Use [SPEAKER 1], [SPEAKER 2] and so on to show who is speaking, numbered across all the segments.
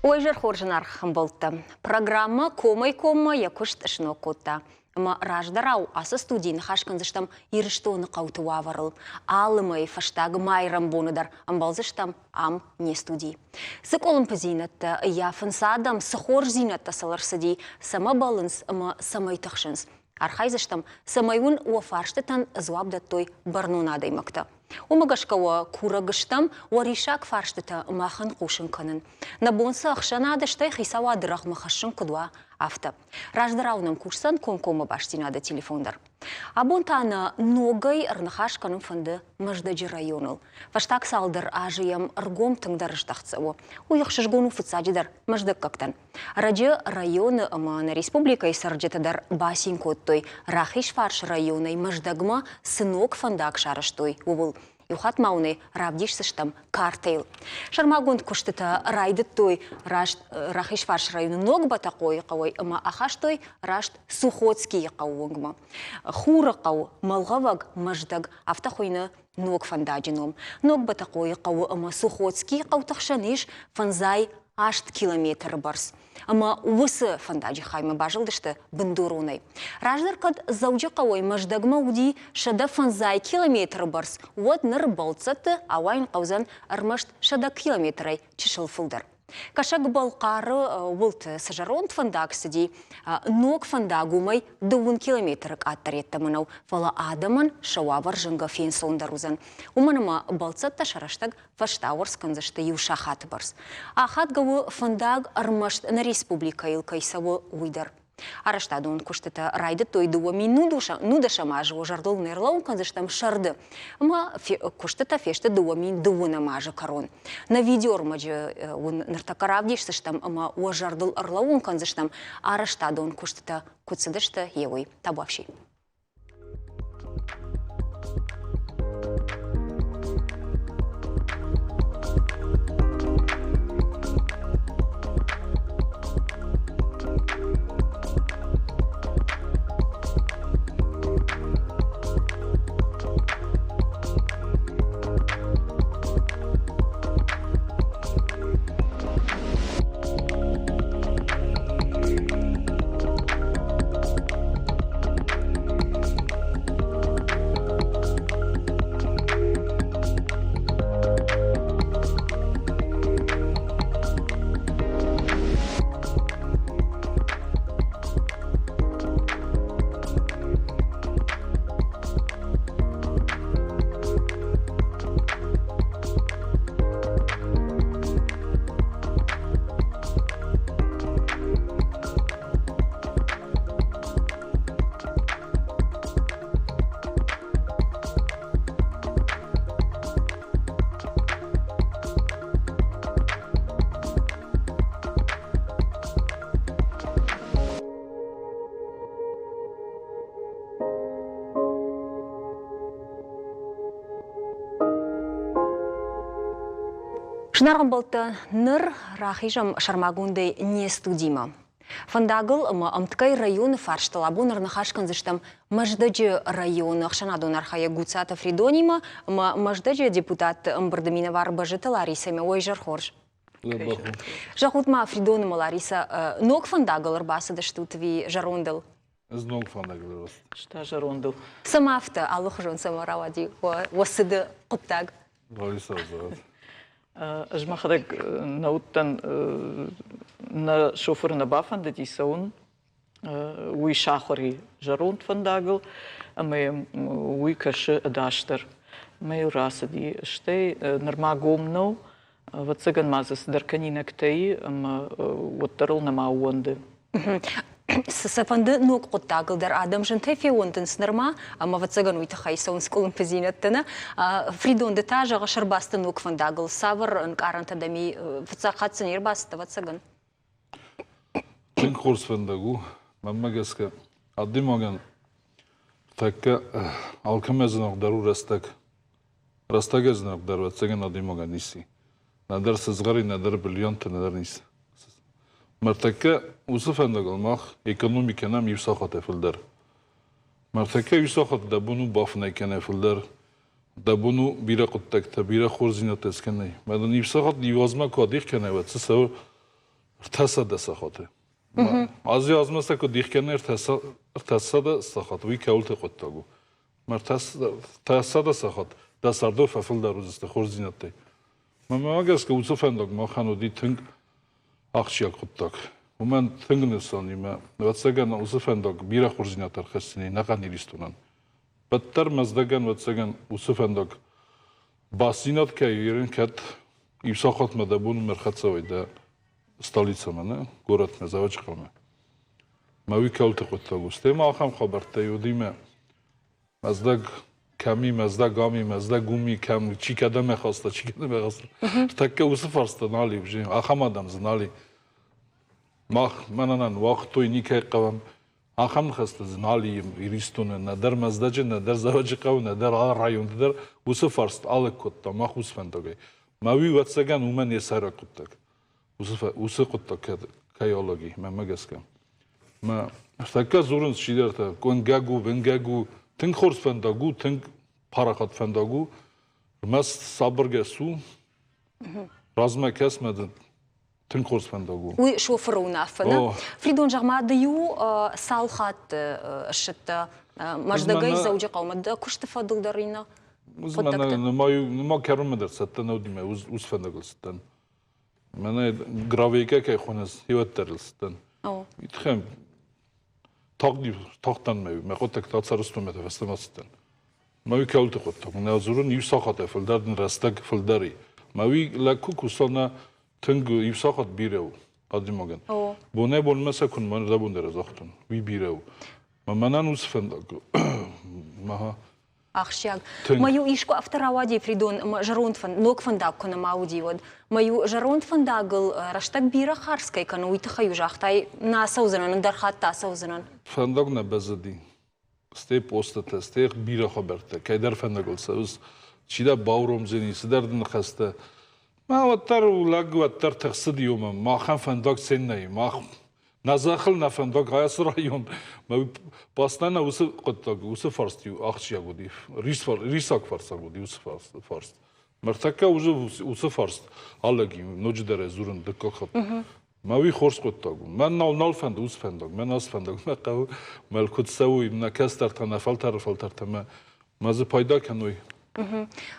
[SPEAKER 1] Уӕ изӕр хорз зынаргъ ӕмбӕлттӕ! Программӕ комӕй-коммӕ йӕ куыст сног кодта. Ӕмӕ раздӕрау ацы студийы ныхас кӕндзыстӕм Ирыстоны хъӕуты уавӕрыл. Алы мӕйы фӕстаг майрӕмбоны дӕр ӕмбӕлдзыстӕм ам, не студийы. Цы къуылымпыдзинӕдтӕ ӕййафынц адӕм, цы хорздзинӕдтӕ сыл ӕрцыди, цӕмӕ бӕллынц ӕмӕ цӕмӕй тыхсынц, Архайдзыстӕм, цӕмӕй уын уӕ фарстытӕн дзуапп дӕттой бӕрнон адӕймӕгтӕ. Уымӕ гӕсгӕ уӕ курӕг стӕм уӕ риссаг фарстытӕ махӕн хъусын кӕнын. Нӕ бон цы ӕхсӕнады, стӕй хицауады рӕгъмӕ хӕссын куыд уа, афтӕ. Раздӕрау нӕм кусдзӕн комкоммӕ бастдзинады телефон дӕр. Абон та нӕ ногӕй ӕрныхас кӕнын фӕнды Мӕздӕджы районыл. Фӕстаг цалдӕр азы йӕм ӕргом тынгдӕр здӕхт цӕуы. Уый ӕхсызгон у фыццаджыдӕр мӕздӕггӕгтӕн. Ӕрӕджы районы ӕмӕ нӕ республикӕйы цӕрджытӕ дӕр бацин кодтой, Рахизфарсы районӕй Мӕздӕгмӕ цы ног фӕндаг сарӕзтой, ууыл. Иу хатт ма уын ӕй равдисдзыстӕм картӕйыл. Сӕрмагонд куыстытӕ райдыдтой раст Рахизфарсы районы Ног Бӕтӕхъойы хъӕуӕй ӕмӕ ахастой раст Сухотскийы хъӕуы уынгмӕ. Хуры хъӕу, Мӕлгъӕвӕг, Мӕздӕг, афтӕ хуыйны ног фӕндаджы ном. Ног Бӕтӕхъойы хъӕуы ӕмӕ Сухотскийы хъӕуты хсӕн ис 58 километры бӕрц. Ӕмӕ уыцы фӕндаджы хаймӕ базылдысты бындуронӕй. Раздӕр кӕд Дзӕуджыхъӕуӕй Мӕздӕгмӕ уыди 150 километры бӕрц, уӕд ныр бӕлццӕтты ауайын хъӕудзӕн ӕрмӕст 100 километрӕй чысыл фылдӕр. Кӕсӕг-Балхъары уылты цы зӕронд фӕндаг цыди, ног фӕндаг уымӕй дыууын километры къаддӕр йеддӕмӕ нӕу, фӕлӕ адӕмӕн сӕ уавӕр зынгӕ фенцондӕр уыдзӕн. Уымӕн ӕмӕ бӕлццӕттӕ сӕ рӕстӕг фӕстауӕрц кӕндзысты иу сахаты бӕрц. Ахадгӕ у фӕндаг ӕрмӕст нӕ республикӕйыл кӕй цӕуы, уый дӕр. Арӕзтадон куыстытӕ райдыдтой 2019 азы зӕрдыл не рлӕууын кӕндзыстӕм сӕрды ӕмӕ куыстытӕ фесты 2020 азы кӕрон. Нӕ видеоӕрмӕджы уын ныртӕккӕ равдисдзыстӕм ӕмӕ уӕ зӕрдыл ӕрлӕууын кӕндзыстӕм арӕзтадон куыстытӕ куыд цыдысты, йе уый. Табуафси. Зынаргъ ӕмбӕлттӕ, ныр рахизӕм сӕрмагондӕй не студимӕ. Фӕндагыл ӕмӕ ӕмткӕй районы фарстыл абон ӕрныхас кӕндзыстӕм Мӕздӕджы районы ӕхсӕнадон архайӕг Гуцаты Фридонимӕ ӕмӕ Мӕздӕджы депутатты ӕмбырды минӕвар Бӕззаты Ларисӕимӕ. Уӕ изӕр хорз! Зӕгъут ма, Фридон ӕмӕ Ларисӕ, ног фӕндагыл ӕрбацыдыстут ӕви зӕрондыл?
[SPEAKER 2] Ӕз ног фӕндагыл ӕрбацыдтӕн.
[SPEAKER 3] Ӕз та зӕрондыл.
[SPEAKER 1] Цӕмӕ афтӕ алыхуызон цӕмӕ рауади уӕ цыды хъуыддаг?
[SPEAKER 2] Лариса зӕгъӕд.
[SPEAKER 3] Ӕз мӕхӕдӕг нӕ уыдтӕн, нӕ шофыры нӕ бафӕндыди цӕуын. Уый сахуыр и зӕронд фӕндагыл ӕмӕ йӕм уый кӕсы ӕдасдӕр. Ӕмӕ йыл рацыди. Стӕй нырма гом нӕу, ӕвӕццӕгӕн ма дзы цыдӕр кӕнинӕгтӕ и ӕмӕ уӕддӕр ыл нӕма ӕууӕнды.
[SPEAKER 1] Цыфӕнды ног хъуыддагыл дӕр адӕм зынтӕй феууӕндынц нырма, ӕмӕ ӕвӕццӕгӕн уый тыххӕй цӕуынц къуылымпыдзинӕдтӕ нӕ. Фридон, ды та зӕгъыс ӕрбацыдтӕ ног фӕндагыл. Цавӕр ӕнкъарӕнтӕ дӕм и? Фыццаг хатт цы не рбацыдтӕ, ӕвӕццӕгӕн?
[SPEAKER 2] Тынг хорз фӕндаг у. Мӕнмӕ гӕсгӕ, адӕймагӕн тӕккӕ алкӕмӕ зынаргъдӕр у рӕстӕг. Рӕстӕг зынаргъдӕр, ӕвӕццӕгӕн, адӕймагӕн ницы. Нӕдӕр сызгъӕрин, нӕдӕр бриллианттӕ, нӕдӕр ницы. Ныртӕккӕ уыцы фӕндагыл мах экономи кӕнӕм иу сахатӕй фылдӕр. Ныртӕккӕ иу сахат дӕ бон у бафынӕй кӕнай фылдӕр, дӕ бон у бирӕ хъуыддӕгтӕ, бирӕ хорздзинӕдтӕ скӕнай. Мӕ дын иу сахат иу азмӕ куы адих кӕнай, уӕд цы цӕуы? 300 сахаты. Ази азмӕ сӕ куы дих кӕны 300 сахат, уый кӕуылты хъуыддаг у. 300 сахат дӕ цардыл фӕфылдӕр уыдзысты хорздзинӕдтӕй. Мӕнмӕ гӕсгӕ уыцы фӕндаг махӕн уыди тынг ахсджиаг хъуыддаг. Уымӕн тынг нысанимӕ, ӕвӕццӕгӕн, уыцы фӕндаг бирӕ хорздзинӕдтӕ ӕрхӕсдзӕни ӕнӕхъӕн Иристонӕн. Уӕддӕр Мӕздӕгӕн, ӕвӕццӕгӕн, уыцы фӕндаг бастдзинад кӕй ерын кӕд иу сахатмӕ дӕ бон ӕрхӕццӕ уай дӕ столицӕмӕ, нӕ горӕтмӕ, Дзӕуӕджыхъӕумӕ. Мӕ уый кӕуылты хъуыддаг у. Стӕй ма ахӕм хабӕрттӕ уыди мӕ Мӕздӕг кӕми, Мӕздӕг ами, Мӕздӕг уми, кӕм, чи кӕдӕм ӕхаста, чи кӕдӕм ӕхаста. Тӕккӕ уыцы фарста нал и, ахӕм адӕм дзы нал и. Мах мӕнӕн уагътой, никӕй хъӕуӕм. Ахӕм ныхӕстӕ дзы нал и Иристоны, нӕдӕр Мӕздӕджы, нӕдӕр Дзӕуӕджыхъӕуы, нӕдӕр алы районты дӕр уыцы фарст алыг кодта мах уыцы фӕндагӕй. Мӕ уый, ӕвӕццӕгӕн, уымӕн йӕ сӕйраг хъуыддаг. Уыцы хъуыддаг кӕй алыг и, мӕнмӕ гӕсгӕ. Мӕ ныртӕккӕ дзурынц чидӕртӕ, уынгӕг у, уынгӕг у, тынг хорз фӕндаг у, тынг парахат фӕндаг у, ӕрмӕст сабыргӕ цу, размӕ кӕс мӕ дын тынг хорз фӕндаг у.
[SPEAKER 1] Уый шофыры уынаффӕ, нӕ? Фридон, зӕгъ-ма, ды-иу цал хатты ссыдтӕ Мӕздӕгӕй Дзӕуджыхъӕумӕ дӕ куысты фӕдыл дӕр иннӕ хъуыддӕгты?
[SPEAKER 2] Нырма кӕронмӕ дӕр цӕттӕ нӕ уыди мӕ уыцы фӕндагыл цыдтӕн. Мӕнӕ гравейкӕ кӕй хонынц, уӕддӕр ыл цыдтӕн. Тыхӕн тагъд тагъдтӕн мӕ мӕ хъуыддӕгтӕ ацарӕзтон мӕ фӕстӕмӕ цыдтӕн. Мӕ уый кӕуылты хъуыддаг. Нӕ дзурын иу сахатӕй фылдӕр дын рӕстӕг фылдӕр и. Мӕ уый лӕг куы куса, нӕ тынг иу сахат бирӕ у адӕймагӕн. Бонӕй-бонмӕ сӕ куы нымайын, рдӕбон дӕр загътон, уый бирӕ у. Мӕ мӕнӕн уыцы фӕндаг мӕ
[SPEAKER 1] ахсджиаг. Мӕ-иу искуы афтӕ рауади, Фридон, ӕмӕ зӕронд ног фӕндаг куы нӕма уыди, уӕд. Мӕ-иу зӕронд фӕндагыл рӕстӕг бирӕ хардз кӕй кӕны, уый тыххӕй-иу загътай, нӕ ацӕудзынӕн, ӕндӕр хатт ацӕудзынӕн.
[SPEAKER 2] Фӕндаг нӕ бӕззыди. Стӕй постытӕ, стӕй бирӕ хабӕрттӕ, кӕйдӕр фӕндагыл цӕуыс, чи дӕ бауромдзӕни, цыдӕр дын ныхӕстӕ. Мӕ уӕддӕр лӕг уӕддӕр тыхсыди уымӕ, махӕн фӕндаг цен нӕй, мах нӕ зӕххыл нӕ фӕндаг ацы район постоянно уыцы хъуыддаг, уыцы фарст иу ахсджиаг уыди, рисаг фарстаг уыди уыцы фарст. Ныртӕккӕ уже уыцы фарст алӕг ноджыдӕр дзурын дыккаг хатт. Мӕ уый хорз хъуыддаг у. Мӕн нал нал фӕнды уыцы фӕндаг, мӕн ацы фӕндаг мӕ хъӕуы, мӕ куыд цӕуой, нӕ кӕстӕртӕ, нӕ фӕлтӕры фӕлтӕртӕ мӕ мӕ дзы пайда кӕной.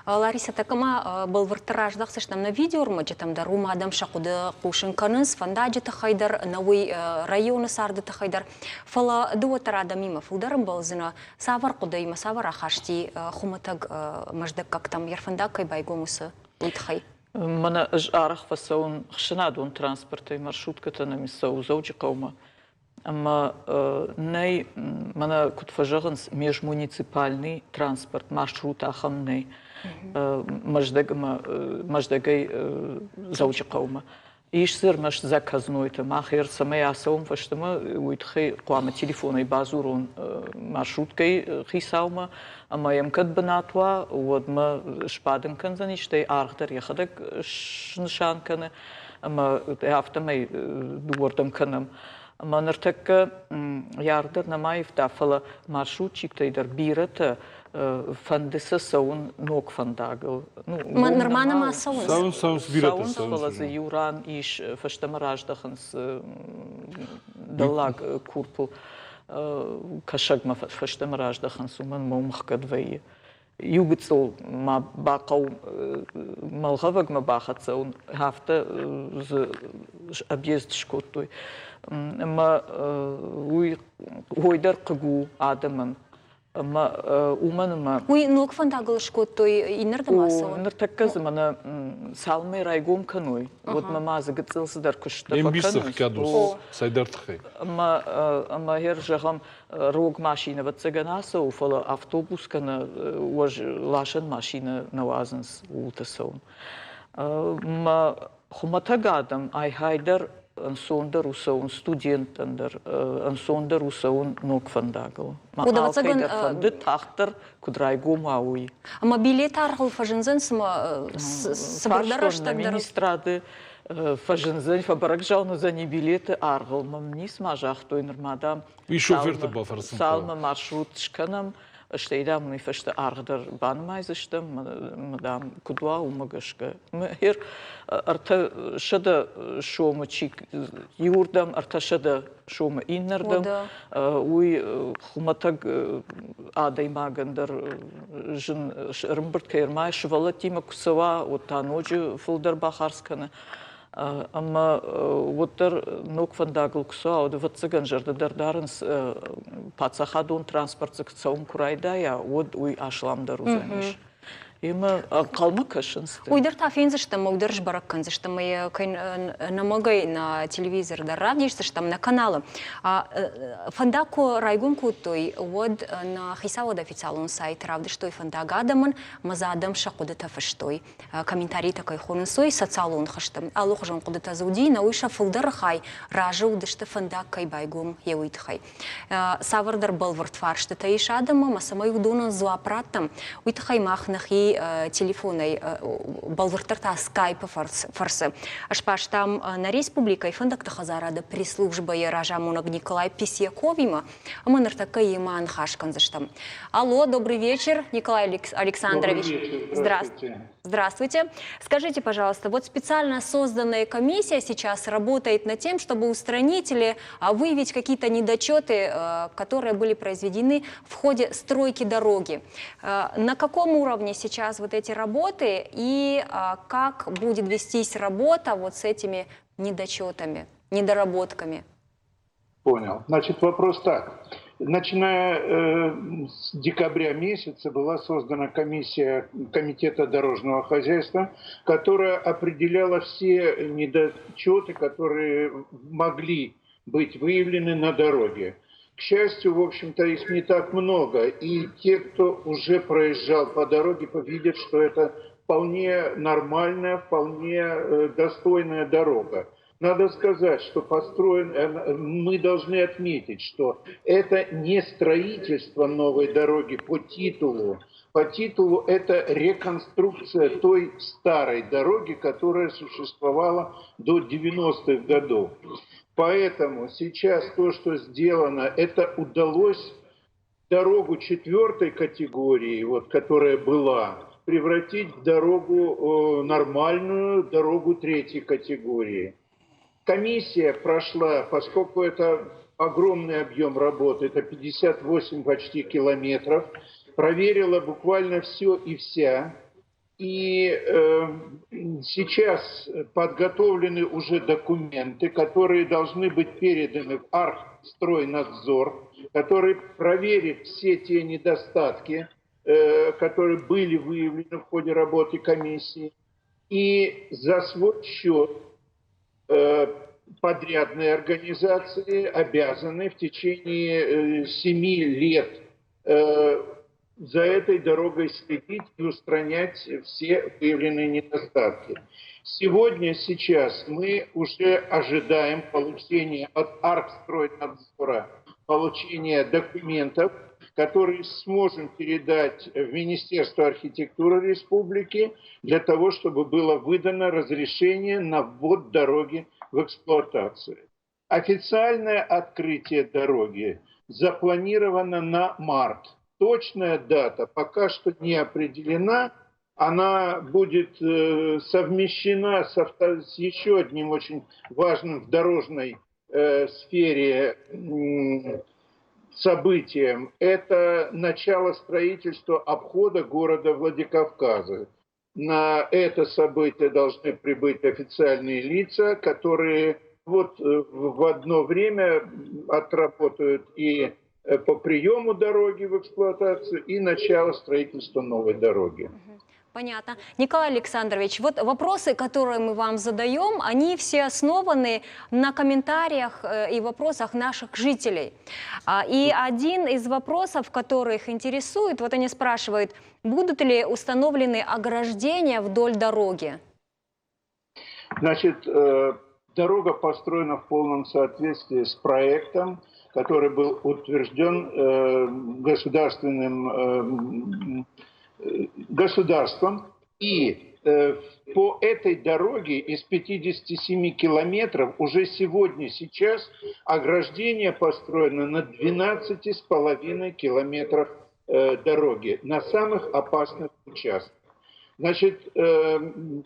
[SPEAKER 1] Лариса, тӕккӕ ма бӕлвырддӕр раздӕхдзыстӕм нӕ видеоӕрмӕджытӕм дӕр, уым адӕм сӕ хъуыды хъусын кӕнынц фӕндаджы тыххӕй дӕр, нӕуый районы царды тыххӕй дӕр. Фӕлӕ ды уӕддӕр адӕмимӕ фылдӕр ӕмбӕлдзынӕ, цавӕр хъуыдыимӕ, цавӕр ахасти хуымӕтӕг мӕздӕггӕгтӕм йӕ фӕндаг кӕй байгом уыцы, уый тыххӕй?
[SPEAKER 3] Мӕнӕ ӕз арӕх фӕцӕуын ӕхсӕнадон транспортӕй маршруткӕтӕ нӕм цӕуы Дзӕуджыхъӕумӕ. Ӕмӕ нӕй, мӕнӕ куыд фӕзӕгъынц, межмуниципальный транспорт, маршрут ахӕм нӕй Мӕздӕг ӕмӕ Мӕздӕгӕй Дзӕуджыхъӕумӕ. Ис дзы ӕрмӕст заказнойтӕ. Мах ӕр цӕмӕй ацӕуӕм фӕстӕмӕ, уый тыххӕй хъуамӕ телефонӕй бадзурон маршруткӕйы хицаумӕ ӕмӕ йӕм кӕд бынат уа, уӕд мӕ сбадын кӕндзӕни, стӕй аргъ дӕр йӕхӕдӕг снысан кӕны ӕмӕ афтӕмӕй дыууӕрдӕм кӕнӕм. Ӕмӕ ныртӕккӕ йӕ аргъ дӕр нӕма ивта, фӕлӕ маршрутчиктӕй дӕр бирӕтӕ фӕнды сӕ цӕуын ног фӕндагыл.
[SPEAKER 1] Ну, нырма нӕма цӕуынц.
[SPEAKER 2] Цӕуынц, цӕуынц, бирӕтӕ
[SPEAKER 3] цӕуынц, фӕлӕ дзы иу ран ис, фӕстӕмӕ раздӕхынц дӕллаг Курпыл кӕсӕгмӕ фӕстӕмӕ раздӕхынц, уымӕн ӕмӕ уым ӕхгӕд вӕййы. Иу гыццыл ма бахъӕуы мӕлгъӕвӕгмӕ бахӕццӕ уын, афтӕ дзы объезд скодтой. Ӕмӕ уый уой дӕр хъыг у адӕмӕн. Ӕмӕ уымӕн ӕмӕ
[SPEAKER 1] Уый ног фӕндагыл скодтой иннӕрдӕм ацӕуын?
[SPEAKER 3] Ныртӕккӕ дзы мӕнӕ цалынмӕ райгом кӕной, уӕдмӕ ма дзы гыццыл цыдӕр куысттӕ
[SPEAKER 2] фӕкӕнынц. Кӕд у цӕйдӕр тыххӕй.
[SPEAKER 3] Ӕмӕ ӕмӕ гъер зӕгъӕм, рог машинӕ ӕвӕццӕгӕн ацӕуы, фӕлӕ автобус кӕнӕ уӕз ласӕн машинӕ нӕ уадзынц ууылты цӕуын. Мӕ хуымӕтӕг адӕм ай-гьай дӕр ӕнцондӕр у цӕуын студенттӕн дӕр, ӕнцондӕр у цӕуын ног фӕндагыл. Алкӕй дӕр фӕнды тагъддӕр куыд райгом уа, уый.
[SPEAKER 1] Ӕмӕ билет аргъыл фӕзындзӕн цыма цыбырдӕр рӕстӕг
[SPEAKER 3] дӕр? Министрады фӕзындзӕн, фӕбӕрӕг уыдзӕни билеты аргъыл. Мӕм ницыма загътой нырма, дам,
[SPEAKER 2] Уый шоферты бафӕрсын
[SPEAKER 3] цалынмӕ маршрут скӕнӕм. Стӕй, дам, уый фӕстӕ аргъ дӕр банымайдзыстӕм, дам, куыд уа, уымӕ гӕсгӕ. Мӕ 300 сомы чи иуырдӕм, 300 сомы иннӕрдӕм, уый хуымӕтӕг адӕймагӕн дӕр зын ӕрӕмбырд кӕй ӕрмӕ сывӕллӕттимӕ куы цӕуа, уӕд та ноджы фылдӕр бахардз кӕны. Ӕмӕ уӕддӕр ног фӕндагыл куы цӕуа, уӕд, ӕвӕццӕгӕн, зӕрдӕ дӕр дарынц, паддзахадон транспорт дзы куы цӕуын куы райдайа, уӕд уый асламдӕр уыдзӕнис. Ӕмӕ ӕнхъӕлмӕ кӕсынц.
[SPEAKER 1] Уый дӕр та фендзыстӕм, уый дӕр сбӕрӕг кӕндзыстӕм, кӕй нӕмӕгӕй нӕ телевизор дӕр равдисдзыстӕм нӕ каналы. Фӕндаг куы райгом кодтой, уӕд нӕ хицауады официалон сайт равдыстой фӕндаг адӕмӕн, ӕмӕ дзы адӕм сӕ хъуыдытӕ фыстой. Комментаритӕ кӕй хонынц, уый социалон хызты. Алыхуызон хъуыдытӕ дзы уыди, нӕ уый сӕ фылдӕры хай разы уыдысты фӕндаг кӕй байгом, йӕ уый тыххӕй. Цавӕрдӕр бӕлвырд фарстытӕ ис адӕммӕ, ӕмӕ цӕмӕй уыдонӕн дзуапп раттӕм, уый тыххӕй мах нӕхи телефонӕй, бӕлвырддӕр та скайпы фӕрцы сбастам нӕ республикӕйы фӕндӕгты хӕдзарады пресс-службӕйы разамонӕг Николай Письяковимӕ, ӕмӕ ныртӕккӕ йемӕ аныхас кӕндзыстӕм. Алло, добрый вечер, Николай Александрович.
[SPEAKER 4] Добрый вечер, здравствуйте.
[SPEAKER 1] Здравствуйте. Скажите, пожалуйста, вот специально созданная комиссия сейчас работает над тем, чтобы устранить или выявить какие-то недочеты, которые были произведены в ходе стройки дороги. На каком уровне сейчас вот эти работы и как будет вестись работа вот с этими недочетами, недоработками?
[SPEAKER 4] Понял. Значит, вопрос так. Начиная с декабря месяца была создана комиссия Комитета дорожного хозяйства, которая определяла все недочеты, которые могли быть выявлены на дороге. К счастью, в общем-то, их не так много. И те, кто уже проезжал по дороге, видят, что это вполне нормальная, вполне достойная дорога. Надо сказать, что построен, мы должны отметить, что это не строительство новой дороги по титулу. По титулу это реконструкция той старой дороги, которая существовала до 90-х годов. Поэтому сейчас то, что сделано, это удалось дорогу четвертой категории, вот, которая была, превратить в дорогу нормальную, дорогу третьей категории. Комиссия прошла, поскольку это огромный объем работы, это 58 почти километров, проверила буквально все и вся. И сейчас подготовлены уже документы, которые должны быть переданы в Архстройнадзор, который проверит все те недостатки, которые были выявлены в ходе работы комиссии. И за свой счет подрядные организации обязаны в течение 7 лет за этой дорогой следить и устранять все выявленные недостатки. Сегодня, сейчас мы уже ожидаем получения от Архстройнадзора, получения документов, которые сможем передать в Министерство архитектуры республики для того, чтобы было выдано разрешение на ввод дороги в эксплуатацию. Официальное открытие дороги запланировано на март. Точная дата пока что не определена. Она будет совмещена с еще одним очень важным в дорожной сфере событием. Это начало строительства обхода города Владикавказа. На это событие должны прибыть официальные лица, которые вот в одно время отработают и по приему дороги в эксплуатацию, и начало строительства новой дороги.
[SPEAKER 1] Понятно. Николай Александрович, вот вопросы, которые мы вам задаем, они все основаны на комментариях и вопросах наших жителей. И один из вопросов, который их интересует, вот они спрашивают, будут ли установлены ограждения вдоль дороги?
[SPEAKER 4] Значит, дорога построена в полном соответствии с проектом, который был утвержден государством. И по этой дороге из 57 километров уже сегодня, сейчас ограждение построено на 12,5 километрах дороги на самых опасных участках. Значит,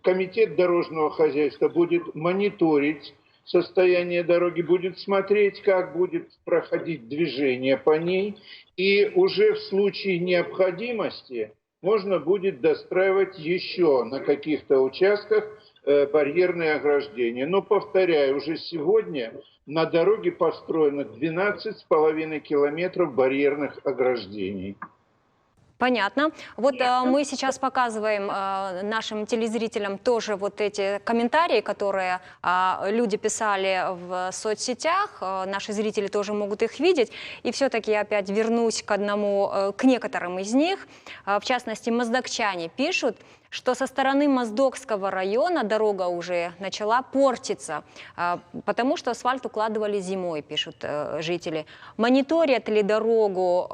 [SPEAKER 4] комитет дорожного хозяйства будет мониторить состояние дороги, будет смотреть, как будет проходить движение по ней, и уже в случае необходимости можно будет достраивать еще на каких-то участках барьерные ограждения. Но, повторяю, уже сегодня на дороге построено 12,5 километров барьерных ограждений.
[SPEAKER 1] Понятно. Вот мы сейчас показываем нашим телезрителям тоже вот эти комментарии, которые люди писали в соцсетях. Наши зрители тоже могут их видеть. И все-таки я опять вернусь к одному, к некоторым из них. В частности, моздокчане пишут, что со стороны Моздокского района дорога уже начала портиться, потому что асфальт укладывали зимой, пишут жители. Мониторят ли дорогу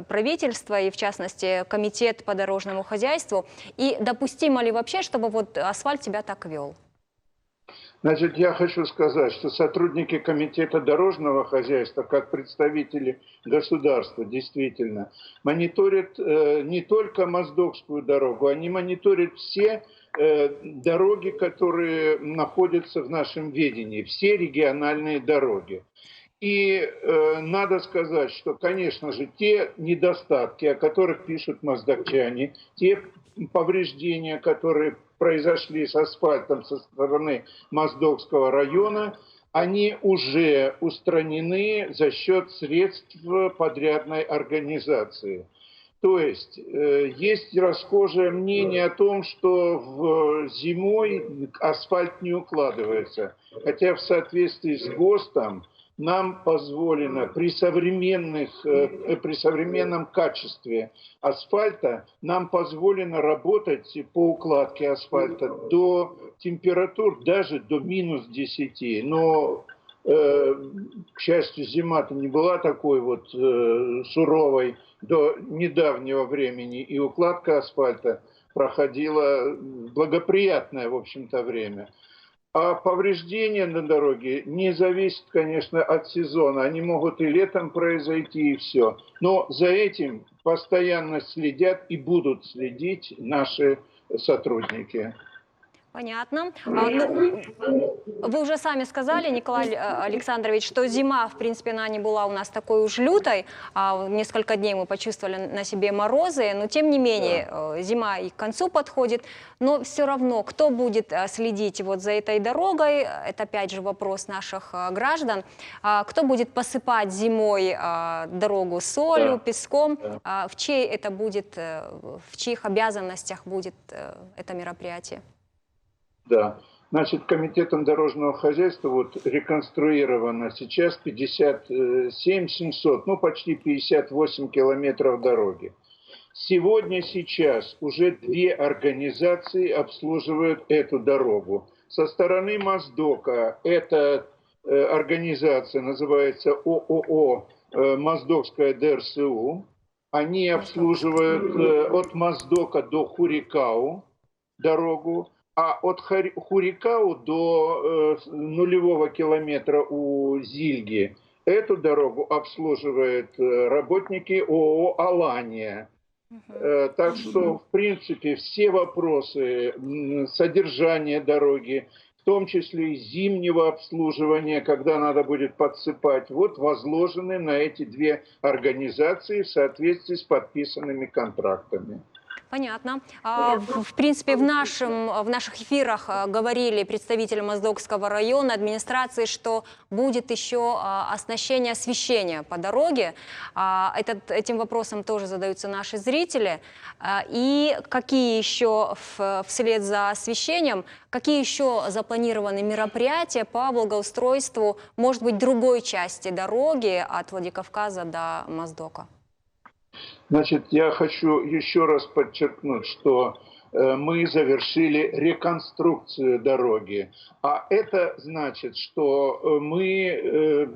[SPEAKER 1] правительство и, в частности, комитет по дорожному хозяйству? И допустимо ли вообще, чтобы вот асфальт себя так вел?
[SPEAKER 4] Значит, я хочу сказать, что сотрудники Комитета дорожного хозяйства, как представители государства, действительно, мониторят не только Моздокскую дорогу, они мониторят все дороги, которые находятся в нашем ведении, все региональные дороги. И надо сказать, что, конечно же, те недостатки, о которых пишут моздокчане, те повреждения, которые произошли с асфальтом со стороны Моздокского района, они уже устранены за счет средств подрядной организации. То есть есть расхожее мнение о том, что зимой асфальт не укладывается. Хотя в соответствии с ГОСТом нам позволено при современном качестве асфальта, нам позволено работать по укладке асфальта до температур даже до минус 10. Но, к счастью, зима-то не была такой вот суровой до недавнего времени, и укладка асфальта проходила в благоприятное, в общем-то, время. А повреждения на дороге не зависят, конечно, от сезона. Они могут и летом произойти, и все. Но за этим постоянно следят и будут следить наши сотрудники.
[SPEAKER 1] Понятно. Ну, вы уже сами сказали, Николай Александрович, что зима, в принципе, она не была у нас такой уж лютой. Несколько дней мы почувствовали на себе морозы, но тем не менее, да, зима и к концу подходит. Но все равно, кто будет следить вот за этой дорогой, это опять же вопрос наших граждан. Кто будет посыпать зимой дорогу солью, да, песком, да, в чьей это будет, в чьих обязанностях будет это мероприятие?
[SPEAKER 4] Да. Значит, комитетом дорожного хозяйства вот реконструировано сейчас 57 700, ну почти 58 километров дороги. Сегодня, сейчас уже две организации обслуживают эту дорогу. Со стороны Моздока эта организация называется ООО «Моздокская ДРСУ». Они обслуживают от Моздока до Хурикау дорогу. А от Хурикау до нулевого километра у Зильги эту дорогу обслуживают работники ООО «Алания». Так что, в принципе, все вопросы содержания дороги, в том числе и зимнего обслуживания, когда надо будет подсыпать, вот возложены на эти две организации в соответствии с подписанными контрактами.
[SPEAKER 1] Понятно. В принципе, в наших эфирах говорили представители Моздокского района, администрации, что будет еще оснащение освещения по дороге. Этим вопросом тоже задаются наши зрители. И какие еще вслед за освещением, какие еще запланированы мероприятия по благоустройству, может быть, другой части дороги от Владикавказа до Моздока?
[SPEAKER 4] Значит, я хочу еще раз подчеркнуть, что мы завершили реконструкцию дороги. А это значит, что мы,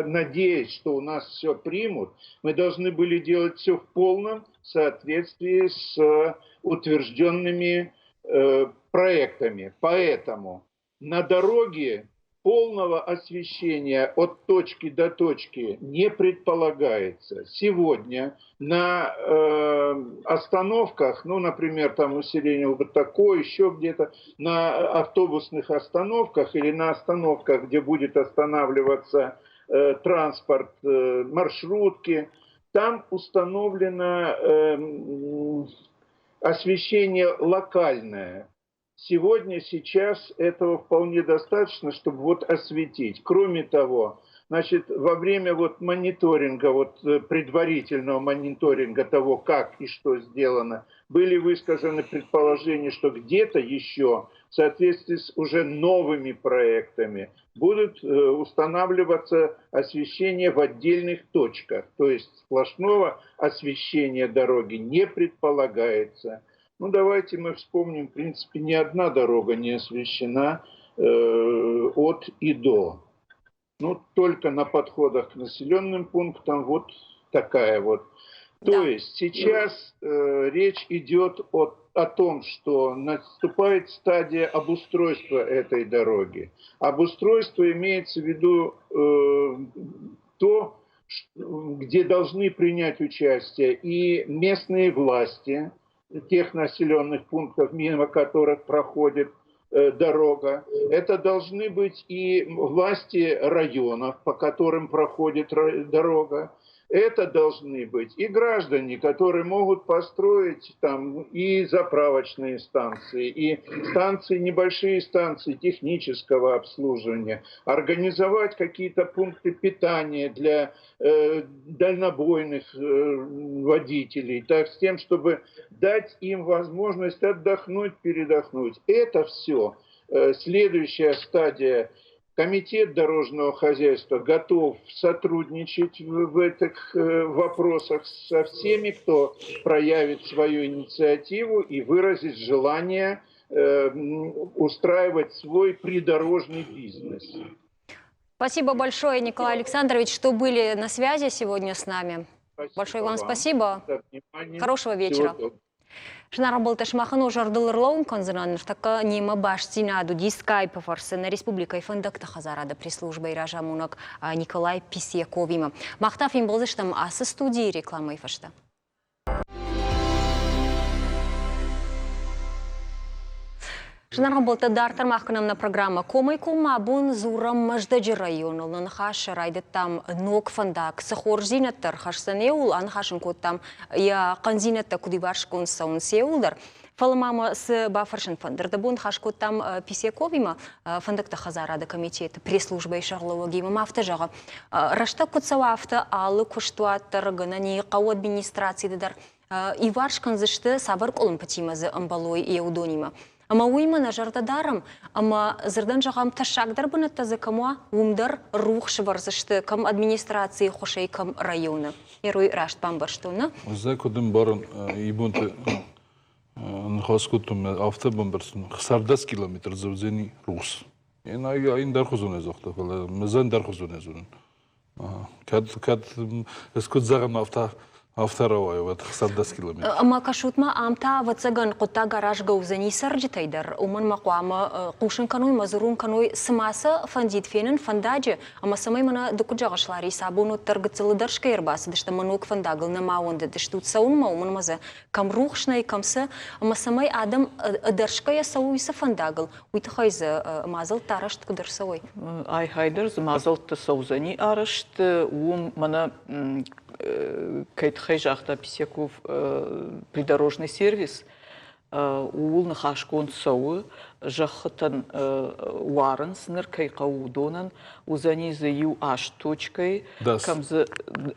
[SPEAKER 4] надеясь, что у нас все примут, мы должны были делать все в полном соответствии с утвержденными проектами. Поэтому на дороге Полного освещения от точки до точки не предполагается. Сегодня на остановках, ну, например, там усиление вот такое, еще где-то, на автобусных остановках или на остановках, где будет останавливаться транспорт, маршрутки, там установлено освещение локальное. Сегодня, сейчас этого вполне достаточно, чтобы вот осветить. Кроме того, значит, во время вот мониторинга, вот предварительного мониторинга того, как и что сделано, были высказаны предположения, что где-то еще в соответствии с уже новыми проектами будут устанавливаться освещение в отдельных точках. То есть сплошного освещения дороги не предполагается. Ну, давайте мы вспомним, в принципе, ни одна дорога не освещена от и до. Ну, только на подходах к населенным пунктам вот такая вот. То есть сейчас речь идет о том, что наступает стадия обустройства этой дороги. Обустройство имеется в виду то, где должны принять участие и местные власти тех населенных пунктов, мимо которых проходит дорога. Это должны быть и власти районов, по которым проходит дорога. Это должны быть и граждане, которые могут построить там и заправочные станции, и станции, небольшие станции технического обслуживания, организовать какие-то пункты питания для дальнобойных водителей, так, с тем, чтобы дать им возможность отдохнуть, передохнуть. Это все следующая стадия. Комитет дорожного хозяйства готов сотрудничать в этих вопросах со всеми, кто проявит свою инициативу и выразит желание устраивать свой придорожный бизнес.
[SPEAKER 1] Спасибо большое, Николай Александрович, что были на связи сегодня с нами.
[SPEAKER 4] Спасибо
[SPEAKER 1] Большое вам
[SPEAKER 4] вам
[SPEAKER 1] спасибо.
[SPEAKER 4] за внимание.
[SPEAKER 1] Хорошего вечера.
[SPEAKER 4] Всего доброго.
[SPEAKER 1] Зынаргъ ӕмбӕлттӕ, сымахӕн уӕ зӕрдыл ӕрлӕууын кӕндзынӕн, ныртӕккӕ немӕ бастдзинад уыди скайпы фӕрцы нӕ республикӕйы фӕндӕгты хӕдзарады пресс-службӕйы разамонӕг Николай Письяковимӕ. Мах та фембӕлдзыстӕм ацы студийы рекламӕйы фӕстӕ. Зынаргъ ӕмбӕлттӕ, дарддӕр мах кӕнӕм нӕ программӕ «Комӕй-коммӕ» абон дзурӕм Мӕздӕджы районыл. Нӕ ныхас райдыдтам ног фӕндаг. Цы хорздзинӕдтӕ ӕрхӕсдзӕн еуыл, аныхас ын кодтам йӕ хъӕндзинӕдтӕ куыд иварсгонд цӕуынц еуыл дӕр. Фӕлӕ ма мӕ цы бафӕрсын фӕнды. Рдӕбон ныхас кодтам Писяковимӕ, фӕндӕгты хӕдзарады комитеты пресс-службӕйы сӕргълӕууӕгимӕ. Ма афтӕ зӕгъы, рӕстӕг куыд цӕуа, афтӕ алы куыстуат дӕр, гӕнӕн и хъӕуы администрациты дӕр иуварс кӕндзысты, цавӕр къуылымпытимӕ дзы ӕмбӕлой йӕ уыдонимӕ. Ӕмӕ уыимӕ нӕ зӕрдӕ дарӕм, ӕмӕ дзырдӕн зӕгъӕм, тӕссагдӕр бынӕттӕ дзы кӕм уа, уым дӕр рухс ӕвӕрдзысты кӕм администрацийы хуысӕй, кӕм районы. Герой раст бамбӕрстон, нӕ?
[SPEAKER 2] Ӕз куыд ӕмбарын, ибонты ныхас кодтон, афтӕ бамбӕрстон, 16 километр дзы уыдзӕни рухс. Ӕндӕрхуызонӕй загъта, фӕлӕ мӕ ӕндӕрхуызонӕй зонын. Кӕд, кӕд ӕз куыд зӕгъӕм, афтӕ афтӕ рауайы, уӕд 16 километр.
[SPEAKER 1] Ӕмӕ кӕсут ма, ам та, ӕвӕццӕгӕн, хъуыддаг аразгӕ уыдзӕни цӕрджытӕй дӕр, уымӕн ма хъуамӕ хъусын кӕной мӕ дзурын кӕной, цы ма сӕ фӕндид фенын фӕндаджы, ӕмӕ цӕмӕй мӕнӕ ды куыд зӕгъыс, Ларисӕ, абон уӕддӕр гыццылы дӕр скӕй ӕрбацыдысты ӕмӕ ног фӕндагыл нӕма уӕндыдыстут цӕуынмӕ, уымӕн ӕмӕ дзы кӕм рухс нӕй, кӕм цы, ӕмӕ цӕмӕй адӕм ӕдӕрсгӕйӕ цӕуой уыцы фӕндагыл, уый тыххӕй дзы мадзӕлттӕ арӕзт куыд ӕрцӕуой?
[SPEAKER 3] Айхайдӕр дзы мадзӕлттӕ цӕудзӕни арӕзт. Уым мӕнӕ кӕй тыххӕй загъта Писяков придорожный сервис, ууыл ныхасгонд цӕуы, зӕххытӕн уарынц ныр кӕй хъӕуы, уыдонӕн. Уыдзӕни дзы иу аст точкӕйы, кӕм дзы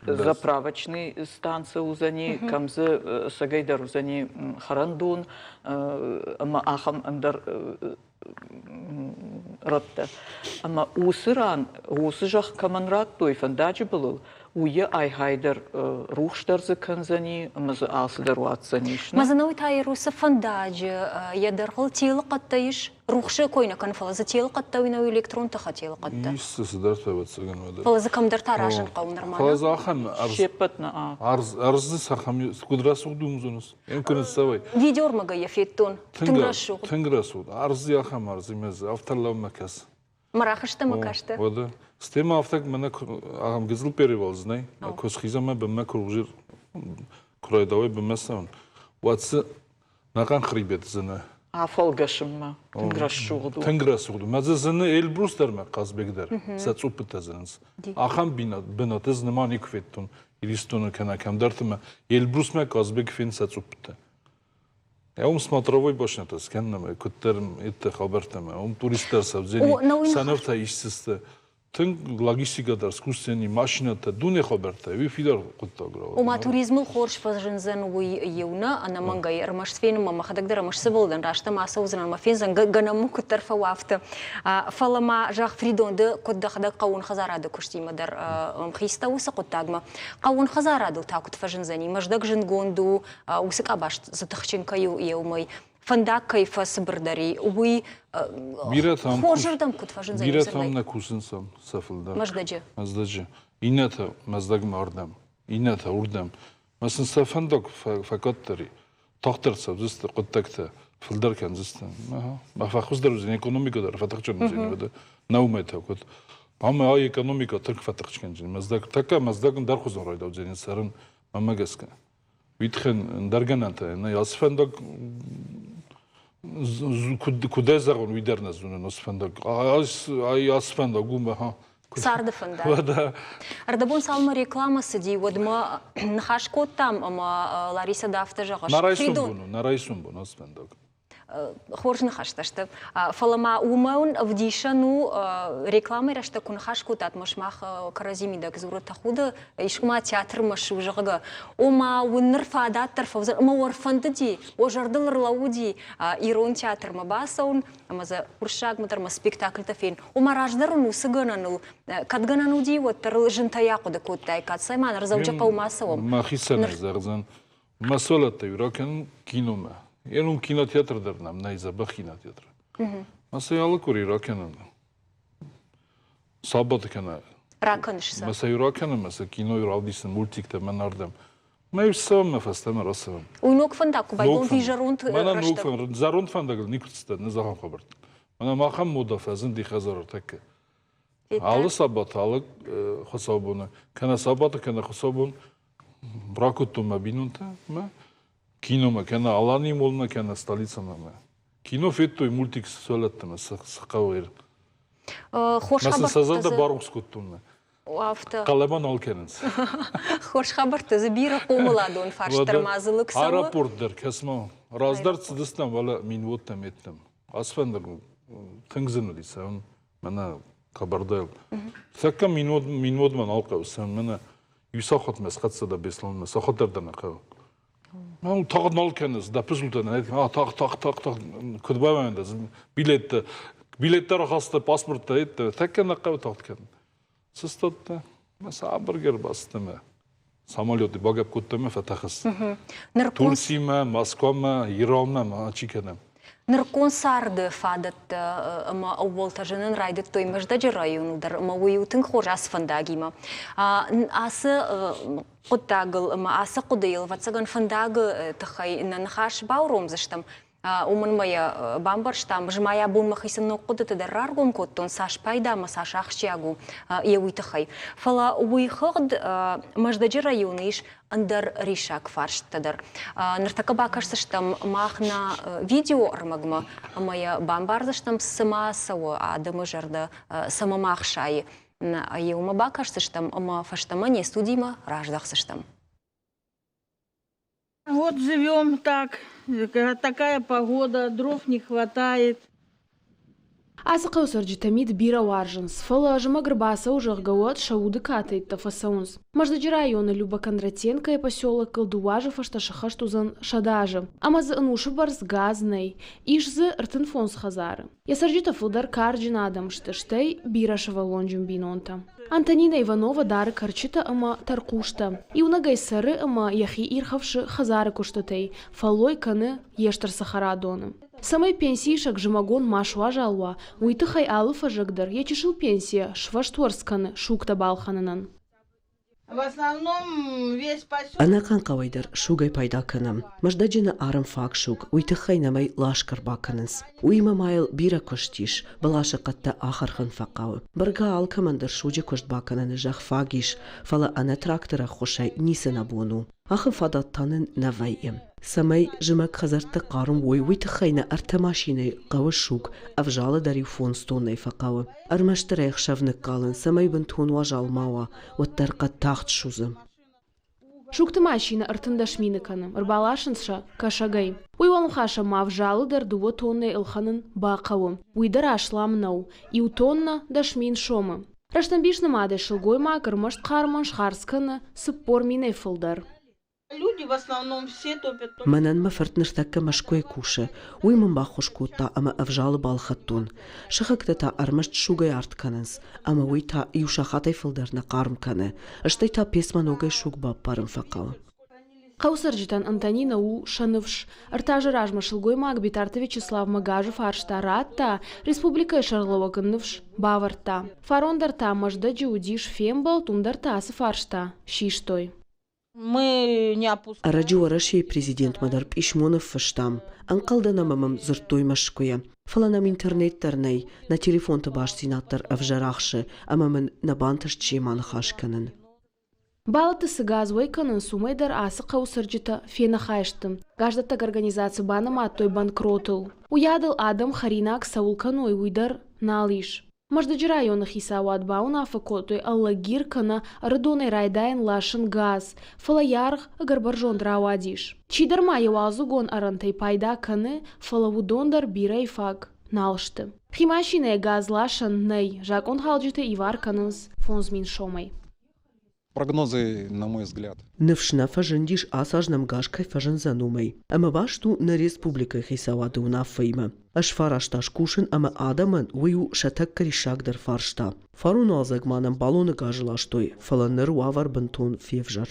[SPEAKER 3] заправочный станцӕ уыдзӕни, кӕм дзы ӕцӕгӕйдӕр уыдзӕни хӕрӕндон ӕмӕ ахӕм ӕндӕр рӕттӕ. Ӕмӕ уыцы ран, уыцы зӕхх кӕмӕн радтой фӕндаджы былыл, уый йӕ ай-гьайдӕр рухс дӕр дзы кӕндзӕни ӕмӕ дзы алцыдӕр уадздзӕнис.
[SPEAKER 1] Мӕ дзы науи та Ирусы фӕндаджы йӕ дӕргъыл телыхъӕдтӕ ис. Рухсы кой нӕ кӕны, фӕлӕ дзы телыхъӕдтӕ уый нӕу электрон тыхы телыхъӕдтӕ.
[SPEAKER 2] Ис дзы цыдӕртӕ, ӕвӕццӕгӕн, уӕдӕ.
[SPEAKER 1] Фӕлӕ дзы кӕмдӕр та рӕзын хъӕуы нырма.
[SPEAKER 2] Фӕлӕ дзы ахӕм
[SPEAKER 3] Се ппӕт нӕ
[SPEAKER 2] ӕрдз дзы цахӕм куыд рӕсугъд у, зоныс? Ем куы ныццӕуай.
[SPEAKER 1] Видеоӕрмӕгӕй йӕ федтон. Тынг рӕсугъд.
[SPEAKER 2] Тынг рӕсугъд. Ӕрдз ахӕм ӕрдз, имӕ дзы афтӕ лӕумӕ кӕс.
[SPEAKER 1] Мӕ рӕхыстӕ мӕ кастӕ.
[SPEAKER 2] Уӕдӕ. Стӕй ма афтӕ мӕнӕ ахӕм гыццыл перевал знай, куы схизӕм мӕ бынмӕ куы куы райдауай бынмӕ цӕуын, уӕд дзы нӕхъӕн хребет зыны.
[SPEAKER 3] Афӕлгӕсынмӕ тынг рӕсугъд у.
[SPEAKER 2] Тынг рӕсугъд у. Мӕ дзы зыны Эльбрус дӕр мӕ Хъазбег дӕр. Сӕ цъуппытӕ зынынц. Ахӕм бынат ӕз нырма никуы федтон Иристоны кӕнӕ кӕмдӕрты мӕ Эльбрусмӕ Хъазбег фен сӕ цъуппытӕ. Уым смотровой башнятӕ скӕнынмӕ, куыддӕр итты хабӕрттӕмӕ, уым туристтӕ ӕрцӕудзӕни, сӕ нывтӕ исдзысты. Тынг логистикӕ дӕр скусдзӕни, машинӕтӕ, дуне хабӕрттӕ, уый фидар хъуыддаг рауад.
[SPEAKER 1] Ома туризмыл хорз фӕзындзӕн уый иу нӕ, ӕнӕмӕнгӕй ӕрмӕст фенынмӕ мӕхӕдӕг дӕр ӕмӕ сывӕллон раст ӕмӕ ацӕудзынӕн ӕмӕ фендзӕн, гӕнӕн мын куыддӕр фӕуа, афтӕ. Фӕлӕ ма, зӕгъ, Фридон, ды куыд дӕхӕдӕг хъӕууон хӕдзарады куыстимӕ дӕр ӕмхиц дӕ уыцы хъуыддагмӕ. Хъӕууон хӕдзарадыл та куыд фӕзындзӕни? Мӕздӕг зындгонд у, уыцы къабаз дзы тыхджын кӕй у, йе уымӕй фӕндаг кӕй фӕцыбырдӕр и, уый хорзырдӕм куыд фӕзындзӕн?
[SPEAKER 2] Бирӕтӕм нӕ кусынц сӕ фылдӕр.
[SPEAKER 1] Мӕздӕджы.
[SPEAKER 2] Мӕздӕджы. Иннӕтӕ Мӕздӕгмӕ ардӕм, иннӕтӕ уырдӕм. Мӕ сын сӕ фӕндаг фӕкъаддӕр и. Тагъддӕр цӕудзысты хъуыддӕгтӕ, фылдӕр кӕндзысты. Ӕмӕ фӕхуыздӕр уыдзӕн экономикӕ дӕр фӕтыхджын уыдзӕн, уӕдӕ нӕ уымӕй та куыд. Ӕмӕ ай экономикӕ тынг фӕтыхджын Мӕздӕг, тӕккӕ Мӕздӕгӕн дӕр хуыздӕр райдаудзӕни цӕрын, мӕнмӕ гӕсгӕ. Уый тыххӕй ӕндӕр гӕнӕнтӕ нӕй. Ацы фӕндаг куыд ӕй зӕгъон, уый дӕр нӕ зонын. Ацы фӕндаг, ай ацы фӕндаг у мӕ
[SPEAKER 1] Царды фӕндаг. Ӕрдӕбон цалынмӕ рекламӕ цыди, уӕдмӕ ныхас кодтам ӕмӕ Ларисӕ дӕ афтӕ зӕгъыс.
[SPEAKER 2] Нӕ райсом бон у, нӕ райсом бон ацы фӕндаг.
[SPEAKER 1] Хорз ныхӕстӕ сты. Фӕлӕ ма уымӕн ӕвдисӕн у, рекламӕйы рӕстӕг куы ныхас кодтат, ӕмӕ сымах кӕрӕдзи мидӕг дзуры тӕхуды, искуы ма театрмӕ ссу, зӕгъгӕ. Ома уын ныр фадат дӕр фӕуыдзӕн, ӕмӕ уӕ ӕрфӕндыди, уӕ зӕрдыл ӕрлӕууыди ирон театрмӕ бацӕуын ӕмӕ дзы уырыссагмӕ дӕр ма спектакльтӕ фен. Ома раздӕр уын уыцы гӕнӕныл кӕд гӕнӕн уыди, уӕддӕр ыл зынтӕй ахъуыды кодтай, кӕд цӕй ма ныр Дзӕуджыхъӕумӕ ацӕуӕм.
[SPEAKER 2] Мӕхицӕн зӕгъдзӕн, Мӕ сывӕллӕттӕ-иу ракӕнын киномӕ. Йе уым кинотеатр дӕр нӕм нӕй, дзӕбӕх кинотеатр. Мӕ сӕ алы къуыри ракӕнын. Сабаты кӕнӕ.
[SPEAKER 1] Ракӕныс сӕ?
[SPEAKER 2] Мӕ сӕ ракӕнын, мӕ сӕ кинойы равдисын, мультиктӕ мӕн ардӕм. Мӕ иу ссӕуӕм, мӕ фӕстӕмӕ рацӕуӕм.
[SPEAKER 1] Уый ног фӕндаг куы байгом ви зӕронд
[SPEAKER 2] Мӕнӕ ног фӕндаг, зӕронд фӕндагыл никуы цыдтӕн, нӕ зӕгъӕм хабӕрттӕ. Мӕнӕ махӕн мода фӕзынди хӕдзары тӕккӕ. Алы сабат, алы хуыцаубоны, кӕнӕ сабаты, кӕнӕ хуыцаубон ракодтон мӕ бинонтӕ мӕ киномӕ, кӕнӕ Аланийы молмӕ, кӕнӕ столицӕмӕ мӕ. Кино федтой мультик сывӕллӕттӕмӕ, цы хъӕуы.
[SPEAKER 1] Хорз
[SPEAKER 2] Мӕ сын сӕ зӕрдӕ барухс кодтон мӕ.
[SPEAKER 1] Афтӕ.
[SPEAKER 2] Хъӕлӕба нал кӕнынц.
[SPEAKER 1] Хорз хабӕрттӕ дзы бирӕ хъомыладон фарст дӕр ма дзы лыг цӕуы.
[SPEAKER 2] Аэропорт дӕр, кӕс-ма, раздӕр цыдыстӕм, уӕлӕ минводтӕм еттӕм. Ацы фӕндаг тынг зын уыди цӕуын. Мӕнӕ Кабардайыл. Тӕккӕ минвод, минводмӕ нал хъӕуы цӕуын, мӕнӕ иу сахатмӕ схӕццӕ дӕ Бесланмӕ, сахат дӕр дӕ нӕ хъӕуы. Ну, тагъд нал кӕныс, дӕ пызултӕ нӕ, а, тагъд, тагъд, тагъд, тагъд, куыд бавӕйын дӕ, билеттӕ, билеттӕ рахаста, паспорттӕ, еттӕ, тӕккӕ нӕ хъӕуы тагъд кӕнын. Сыстадтӕ, мӕ сабыргӕ ӕрбацыдтӕ мӕ самолеты багӕпп кодта мӕ фӕтӕхыс. Турцимӕ, Москвамӕ, Иранмӕ ма чи кӕнӕм.
[SPEAKER 1] Нырыккон царды фадӕттӕ ӕмӕ ӕууӕлтӕ зынын райдыдтой Мӕздӕджы районыл дӕр ӕмӕ уый у тынг хорз ацы фӕндагимӕ. Ацы хъуыддагыл ӕмӕ ацы хъуыдыйыл, ӕвӕццӕгӕн, фӕндагы тыххӕй нӕ ныхас бауромдзыстӕм. Уымӕн ма йӕ бамбӕрстам, змӕйӕ бон мӕхицӕн ног хъуыдыты дӕр раргом кодтон, цас пайда ӕмӕ цас ахсджиаг у йӕ уый тыххӕй. Фӕлӕ уый хыгъд Мӕздӕджы районы ис ӕндӕр риссаг фарсттӕ дӕр. Ныртӕккӕ бакӕсдзыстӕм мах нӕ видеоӕрмӕгмӕ ӕмӕ йӕ бамбардзыстӕм, цыма цӕуы адӕмы зӕрдӕ, цӕмӕ ма хсайы. Иумӕ бакӕсдзыстӕм ӕмӕ фӕстӕмӕ не студимӕ раздӕхдзыстӕм.
[SPEAKER 5] Вот живем так, такая погода, дров не хватает.
[SPEAKER 6] Ацы хъӕуы цӕрджытӕ мит бирӕ уарзынц, фӕлӕ зымӕг ӕрбацӕуы, зӕгъгӕ, уӕд сӕ уды катӕйттӕ фӕцӕуынц. Мӕздӕджы районы Люба Кондратенкойы поселокыл дыууӕ азы фӕстӕ сӕххӕст уыдзӕн 100 азы, ӕмӕ дзы ӕнусы бӕрц газ нӕй. Ис дзы 35 хӕдзары. Йӕ цӕрджытӕ фылдӕр карджын адӕм сты, стӕй бирӕсывӕллонджын бинонтӕ. Антонина Иванова дары кӕрчытӕ ӕмӕ тӕрхъустӕ. Иунӕгӕй цӕры ӕмӕ йӕхи ирхӕфсы хӕдзары куыстытӕй, фӕллой кӕны йе стыр цӕхӕрадоны. Цӕмӕй пенсиисӕг зымӕгон ма суазал уа, уый тыххӕй алы фӕззӕг дӕр йӕ чысыл пенсийӕ сфӕстуӕрц кӕны сугтӕ балхӕнынӕн.
[SPEAKER 5] В основном весь поселок...
[SPEAKER 7] Ӕнӕхъӕн хъӕуӕй дӕр сугӕй пайда кӕнӕм. Мӕздӕджы нӕ арӕм фаг суг, уый тыххӕй нӕм ӕй ласгӕ ӕрбакӕнынц. Уыимӕ ма йыл бирӕ куыст ис, бӕласы хъӕдтӕ ахӕрхын фӕхъӕуы. Бӕргӕ алкӕмӕн дӕр суджы куыст бакӕныны зӕхх фаг ис, фӕлӕ ӕнӕ тракторы ӕххуысӕй ницы нӕ бон у. Ахӕм фадат та нын нӕ вӕййы. Цӕмӕй зымӕг хӕдзӕртты хъарм уой, уый тыххӕй нӕ ӕртӕ машинӕйы хъӕуы суг, ӕвзалы дӕр иу фондз тоннӕйы фӕхъӕуы. Ӕрмӕстдӕр ӕй ӕхсӕв ныккалын, цӕмӕй бынтон уазал ма уа, уӕддӕр хъӕд тагъд судзы.
[SPEAKER 6] Сугты машинӕ 13 мины кӕны, ӕрбаласынц сӕ кӕсӕгӕй. Уый уӕлӕмхасӕн ма ӕвзалы дӕр дыууӕ тоннӕйы ӕлхӕнын бахъӕуы. Уый дӕр аслам нӕу. Иу тоннӕ 10 000 сомы. Рӕстӕмбис нымадӕй сылгоймаг ӕрмӕст хъармӕн схардз кӕны 40 минӕй фылдӕр.
[SPEAKER 5] Люди в основном все топят.
[SPEAKER 7] Мӕнӕн мӕ фырт ныртӕккӕ Мӕскуыйы кусы. Уый мын баххуыс кодта ӕмӕ ӕвзалы балхӕдтон. Сыхӕгтӕ та ӕрмӕст сугӕй арт кӕнынц, ӕмӕ уый та иу сахатӕй фылдӕр нӕ хъарм кӕны. Стӕй та пецмӕ ногӕй суг баппарын фӕхъӕуы.
[SPEAKER 6] Хъӕуцӕрджытӕн Антонина у сӕ ныфс. Ӕртӕ азы размӕ сылгоймаг Битарты Вячеславмӕ газы фарста радта, республикӕйы сӕргълӕууӕг ын ныфс бавӕрдта. Фарон дӕр та Мӕздӕджы уыдис фембӕлд, уым дӕр та ацы фарста систой.
[SPEAKER 5] Мы не опускаем.
[SPEAKER 7] Ӕрӕджы Уӕрӕсейы президентмӕ дӕр пъисмо ныффыстам. Ӕнхъӕлдӕн ӕмӕ мӕм дзырдтой Мӕскуыйӕ. Фӕлӕ нӕм интернет дӕр нӕй, нӕ телефонты бастдзинад дӕр ӕвзӕр ахсы, ӕмӕ мын нӕ бантыст семӕ ныхас кӕнын.
[SPEAKER 6] Балты цы газ уӕй кӕнынц, уымӕй дӕр ацы хъӕуы цӕрджытӕ фенӕхай сты. Газдӕттӕг организаци банымадтой банкротыл. Уыйадыл адӕм хӕринаг цӕуыл кӕной, уый дӕр нал ис. Мӕздӕджы районы хицауад бауынаффӕ кодтой Алагир кӕнӕ Ӕрыдонӕй райдайын ласын газ, фӕлӕ йӕ аргъ ӕгӕр бӕрзонд рауадис. Чидӕр ма йӕ уалдзыгон арӕнтӕй пайда кӕны, фӕлӕ уыдон дӕр бирӕйы фаг нал сты. Хи машинӕйӕ газ ласӕн нӕй, закъонхалджытӕ ивар кӕнынц 5000 сомӕй.
[SPEAKER 8] Прогнозы, на мой взгляд.
[SPEAKER 7] Ныфс нӕ фӕзындис ацы аз нӕм газ кӕй фӕзындзӕн, уымӕй. Ӕмӕ баст у нӕ республикӕйы хицауады уынаффӕимӕ. Ӕз фӕрӕзта скусын ӕмӕ адӕмӕн уый у сӕ тӕккӕ риссагдӕр фарста. Фарон уалдзӕг ма нӕм балоны газ ластой, фӕлӕ ныр уавӕр бынтон февзӕр.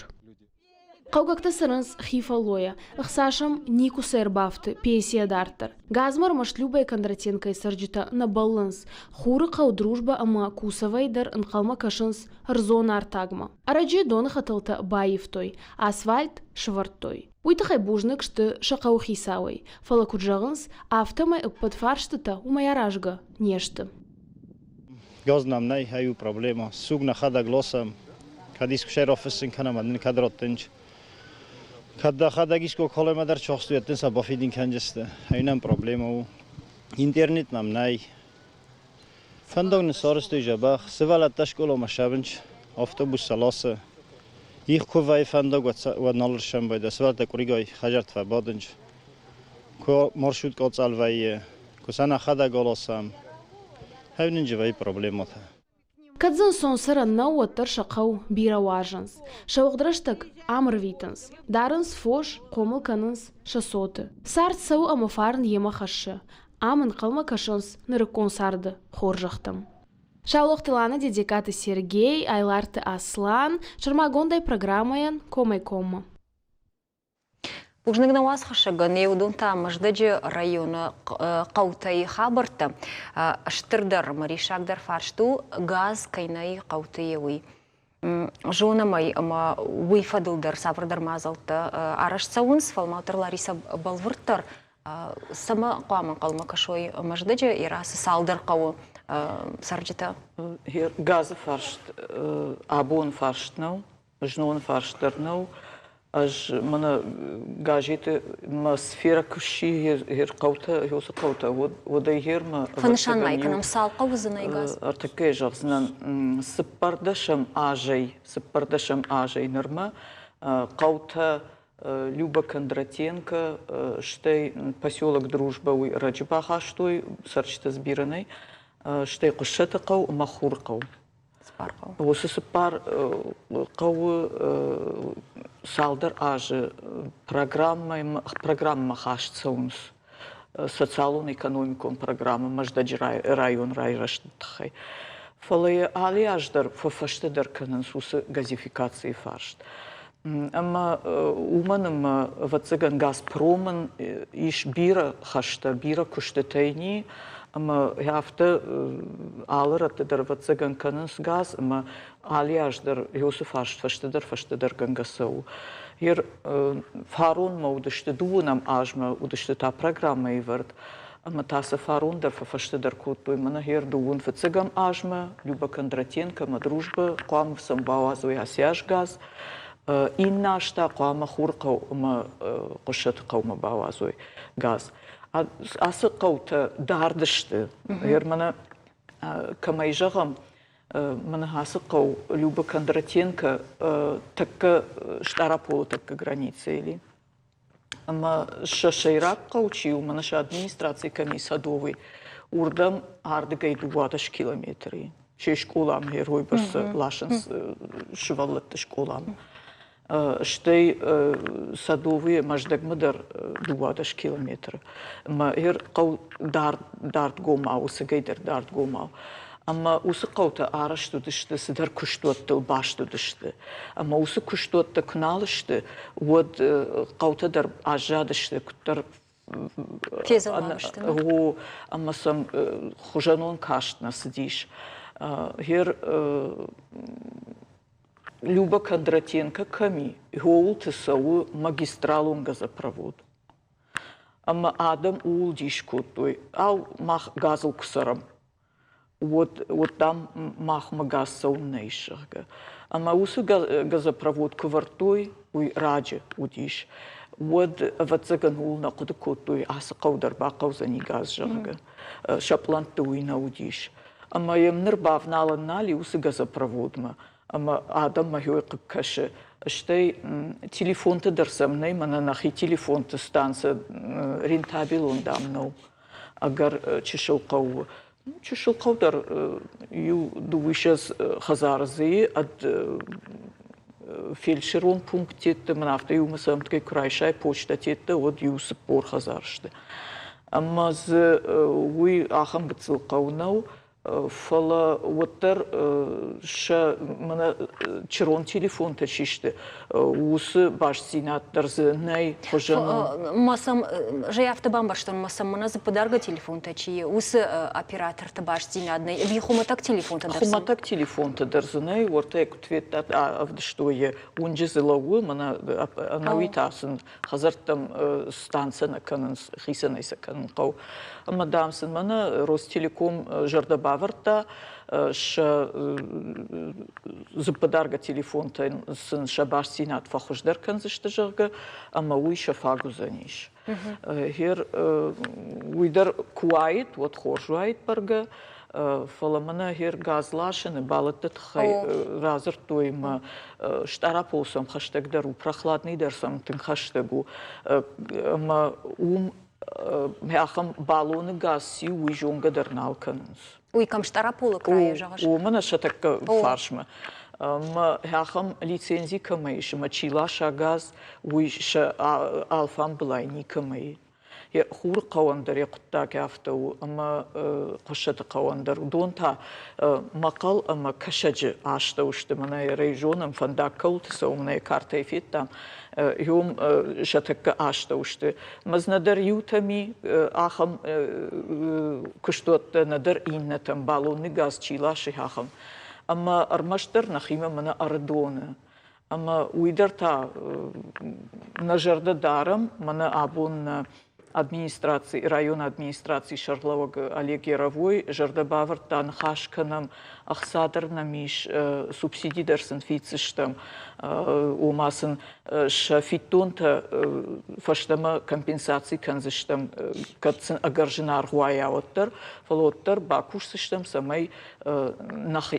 [SPEAKER 6] Хъӕуккӕгтӕ цӕрынц хи фӕллойӕ, ӕхца сӕм никуыцӕй ӕрбафты, пенсийӕ дарддӕр. Газмӕ ӕрмӕст Любӕйы Кондратенкойы цӕрджытӕ нӕ бӕллынц. Хуры хъӕу Дружба ӕмӕ Кусовӕй дӕр ӕнхъӕлмӕ кӕсынц ӕрдзон артагмӕ. Ӕрӕджы доны хӕтӕлтӕ баивтой, асфальт сӕвӕрдтой. Уый тыххӕй бузныг сты сӕ хъӕуыхицауӕй, фӕлӕ куыд зӕгъынц, афтӕмӕй ӕппӕт фарстытӕ уымӕй аразгӕ не сты.
[SPEAKER 9] Газ нӕм нӕй, ай у проблема. Суг нӕхӕдӕг ласӕм. Кӕд искуы рафыссын кӕнӕм, нын кӕд раттынч. Кӕд дӕхӕдӕг искуы колемӕ дӕр чохстуӕттын сӕ бафидин кӕнджысты. Ай нӕм проблема у. Интернет нӕм нӕй. Фӕндаг нын сарӕзтой дзӕбӕх. Сывӕллӕттӕ скъоламӕ ссӕуынц, автобус сӕ ласы. Их куы вӕййы фӕндаг, уӕд нал ӕрсӕмбӕлы. Сывӕллӕттӕ къуыригай хӕдзӕртты фӕбадынц. Куы маршрутка ацъӕл вӕййы, куы сӕ нӕхӕдӕг аласӕм. Хӕрнынджы вӕййы проблемӕтӕ.
[SPEAKER 6] Кӕд дзы ӕнцон цӕрӕн нӕу, уӕддӕр сӕ хъӕу бирӕ уарзынц. Сӕ уӕгъд рӕстӕг ам ӕрвитынц. Дарынц фос, хъомыл кӕнынц сӕ цоты. Цард цӕуы ӕмӕ фарн йемӕ хӕссы. Ам ӕнхъӕлмӕ кӕсынц нырыккон царды хорзӕхтӕм. Саулохты Лана, Дедекаты Сергей, Айларты Аслан, сӕрмагондӕй программӕйӕн Комӕй-коммӕ.
[SPEAKER 1] Бузныг нӕ уацхӕссӕгӕн, уыдон та Мӕздӕджы районы хъӕутӕй хабӕрттӕ. Стырдӕр ӕмӕ риссагдӕр фарст у, газ кӕй нӕй хъӕуты, уый. Зонӕм ӕй, ӕмӕ уый фӕдыл дӕр цавӕрдӕр мадзӕлттӕ арӕзт цӕуынц, фӕлӕ ма Лариса бӕлвырддӕр цӕмӕ хъуамӕ ӕнхъӕлмӕ кӕсой Мӕздӕджы Ирасы цалдӕр хъӕуы цӕрджытӕ?
[SPEAKER 3] Газы фарст абон фарст нӕу, знон фарст дӕр нӕу. Ӕз мӕнӕ газеты мӕ сферӕ куы сси гъер хъӕутӕ, уыцы хъӕутӕ, уӕдӕй гъермӕ
[SPEAKER 1] Фӕнысан ма кӕнӕм, цал хъӕуы дзы нӕй газ?
[SPEAKER 3] Ӕртыккӕй зӕгъдзынӕн, цыппӕрдӕсӕм азӕй нырмӕ хъӕутӕ Люба Кондратенко, стӕй поселок Дружба уый ӕрӕджы бахастой, цӕрджытӕ дзы бирӕ нӕй, стӕй Хъуыссӕты хъӕу ӕмӕ Хурхъӕу.
[SPEAKER 1] Цыппар хъӕуы.
[SPEAKER 3] Уыцы цыппар хъӕуы цалдӕр азы программӕмӕ хаст цӕуынц социалон-экономикон программӕ Мӕздӕджы район райрӕзты тыххӕй. Фӕлӕ йӕ алы аз дӕр фӕфӕстӕдӕр кӕнынц уыцы газификацийы фарст. Ӕмӕ уымӕн ӕмӕ, ӕвӕццӕгӕн, Газпромӕн ис бирӕ хӕстӕ, бирӕ куыстытӕ ни, ӕмӕ афтӕ алы рӕтты дӕр, ӕвӕццӕгӕн, кӕнынц газ, ӕмӕ алы аз дӕр уыцы фарст фӕстӕдӕр-фӕстӕдӕр гӕнгӕ цӕуы. Ер фаронмӕ уыдысты, дыууынӕм азмӕ уыдысты та программӕйы вӕрд, ӕмӕ та сӕ фарон дӕр фӕфӕстӕдӕр кодтой. Мӕнӕ гъер дыууын фыццӕгӕм азмӕ Люба Кондратенко ӕмӕ Дружба хъуамӕ сӕм бауадзой ацы аз газ. Иннӕ аз та хъуамӕ Хурхъӕу ӕмӕ Хъуыссӕты хъӕумӕ бауадзой газ. Ацы хъӕутӕ дард сты. Гъер мӕнӕ кӕмӕй зӕгъӕм, мӕнӕ ацы хъӕу Люба Кондратенко тӕккӕ Стъараполы тӕккӕ границӕйыл и. Ӕмӕ сӕ сӕйраг хъӕу чи у, мӕнӕ сӕ администраци кӕм и, Садовый, уырдӕм ардыгӕй 12 километры. Се скъоламӕ геройбӕрц ласынц сывӕллӕтты скъоламӕ. Стӕй Садовыйы Мӕздӕгмӕ дӕр 12 километры. Ӕмӕ хъӕу дардгомау, цыгӕйдӕр дардгомау. Ӕмӕ уыцы хъӕутӕ арӕзт уыдысты, цыдӕр куыстуӕттыл баст уыдысты. Ӕмӕ уыцы куыстуӕттӕ куы нал сты, уӕд хъӕутӕ дӕр аззадысты куыддӕр О, ӕмӕ сӕм хуызӕнон каст нӕ цыдис. Гъер Люба Кондратенко кӕм и, ууылты цӕуы магистралон газопровод. Ӕмӕ адӕм ууыл дис кодтой, ау, мах газыл куы цӕрӕм, уӕд, уӕд дам, махмӕ газ цӕуыннӕ ис, зӕгъгӕ. Ӕмӕ уыцы газопровод куы вӕрдтой, уый раджы уыдис, уӕд, ӕвӕццӕгӕн, ууыл нӕ хъуыды кодтой, ацы хъӕу дӕр бахъӕудзӕни газ, зӕгъгӕ. Сӕ пълӕнтты уый нӕ уыдис. Ӕмӕ йӕм ныр бавналӕн нал и уыцы газопроводмӕ, ӕмӕ адӕммӕ хъыг кӕсы. Стӕй телефонты дӕр сӕм нӕй, мӕнӕ нӕхи телефонты станцӕ рентабелон, дам, нӕу. Ӕгӕр чысыл хъӕу у. Чысыл хъӕу дӕр иу дыууиссӕдз хӕдзары дзы и, ӕд фельдшерон пункттӕ мын афтӕ иумӕ сӕ ӕмткӕй куы райсай почтӕтӕ, уӕд иу 40 хӕдзар сты. Ӕмӕ дзы уый ахӕм гыццыл хъӕу нӕу, фӕлӕ уӕддӕр сӕ мӕнӕ чырон телефонтӕ чи сты, уыцы бастдзинад дӕр дзы нӕй хуызӕн.
[SPEAKER 1] Ма сӕм, зӕй афтӕ бамбӕрстон, ма сӕм мӕнӕ дзыппыдаргӕ телефонтӕ чи уыцы операторты бастдзинад нӕй, ӕви хуымӕтӕг телефонтӕ дӕр?
[SPEAKER 3] Хуымӕтӕг телефонтӕ дӕр дзы нӕй, уӕртӕ куыд федтат, ӕвдыстой йӕ, уынджы дзы лӕууы, мӕнӕ ӕнӕуи та сын хӕдзӕрттӕм станцӕ нӕ кӕнынц, хицӕнӕй сӕ кӕнын хъӕуы. Ӕмӕ, дам, сын мӕнӕ Ростелеком зӕрдӕ бавӕрдта, сӕ дзыппыдаргӕ телефонтӕн сын сӕ бастдзинад фӕхуыздӕр кӕндзысты, зӕгъгӕ, ӕмӕ уый сӕ фаг уыдзӕнис. Гъер уый дӕр куы уаид, уӕд хорз уаид бӕргӕ, фӕлӕ мӕнӕ гъер газ ласыны бӕлӕтты тыххӕй радзырдтой мӕ Стъарапол сӕм хӕстӕгдӕр у, Прохладный дӕр сӕм тынг хӕстӕг у. Ӕмӕ уым ахӕм балоны газ циу, уый зонгӕ дӕр нал кӕнынц.
[SPEAKER 1] Уый кӕм Стъараполы крайы зӕгъыс?
[SPEAKER 3] О, мӕнӕ сӕ тӕккӕ фарсмӕ. Ӕмӕ ахӕм лицензи кӕмӕ ис ӕмӕ чи ласа газ, уый сӕ алфамбылай никӕмӕ и. Хуры хъӕуӕн дӕр йӕ хъуыддаг афтӕ у, ӕмӕ Хъуыссӕты хъӕуӕн дӕр. Уыдон та Мӕхъӕл ӕмӕ Кӕсӕджы астӕу сты. Мӕнӕ йӕ зонӕм, фӕндаг кӕуылты цӕуы, мӕнӕ йӕ картӕйы федтам. Уым сӕ тӕккӕ астӕу сты. Мӕ дзы нӕдӕр иутӕм и ахӕм куыстуӕттӕ, нӕдӕр иннӕтӕм, балонны газ чи ласы, ахӕм. Ӕмӕ ӕрмӕстдӕр нӕхимӕ мӕнӕ Ӕрыдоны. Ӕмӕ уый дӕр та нӕ зӕрдӕ дарӕм, мӕнӕ абон нӕ администраци, районы администрацийы сӕргълӕууӕг Олег Яровой зӕрдӕ бавӕрдта, ныхас кӕнӕм, ӕхца дӕр нӕм ис, субсиди дӕр сын фиддзыстӕм, ома сын сӕ фиддонтӕ фӕстӕмӕ компенсаци кӕндзыстӕм, кӕд сын ӕгӕр зынаргъ уайа, уӕддӕр, фӕлӕ уӕддӕр бакусдзыстӕм, цӕмӕй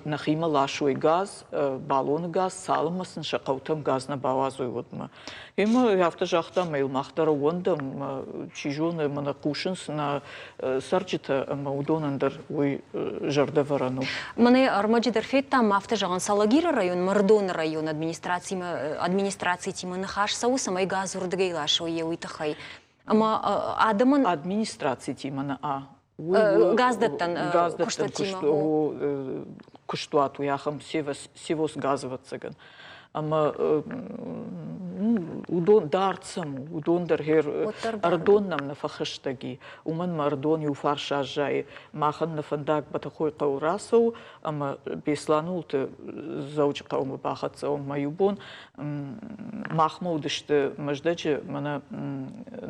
[SPEAKER 3] нӕхимӕ ласой газ, балоны газ, цалынмӕ сын сӕ хъӕутӕм газ нӕ бауадзой, уӕдмӕ. Ӕмӕ афтӕ загъта, ӕмӕ йыл мах дӕр ӕууӕндӕм, чи зоны, мӕнӕ хъусынц нӕ цӕрджытӕ ӕмӕ уыдонӕн дӕр уый зӕрдӕвӕрӕн у.
[SPEAKER 1] Мӕнӕ ӕрмӕджы дӕр федтам, афтӕ зӕгъын, Салагиры район, Мӕрдоны районы администрациимӕ, администрацитимӕ ныхас цӕуы, цӕмӕй газ уырдыгӕй ласой йӕ уый тыххӕй. Ӕмӕ адӕмӕн...
[SPEAKER 3] Администрацитимӕ нӕ
[SPEAKER 1] Газдӕттӕн куыстуатимӕ.
[SPEAKER 3] Куыстуат уый ахӕм севоз газ ӕвӕццӕгӕн. Ӕмӕ уыдон дард сӕм у, уыдон дӕр гъер ӕрдон нӕм нӕ фӕхӕстӕг и. Уымӕн ма ӕрдон иу фарс аззайы. Махӕн нӕ фӕндаг Бӕтӕхъойы хъӕуы рацӕуы ӕмӕ Беслӕны уылты Дзӕуджыхъӕумӕ бахӕццӕ уӕм. Мӕ иу бон махмӕ уыдысты Мӕздӕджы мӕнӕ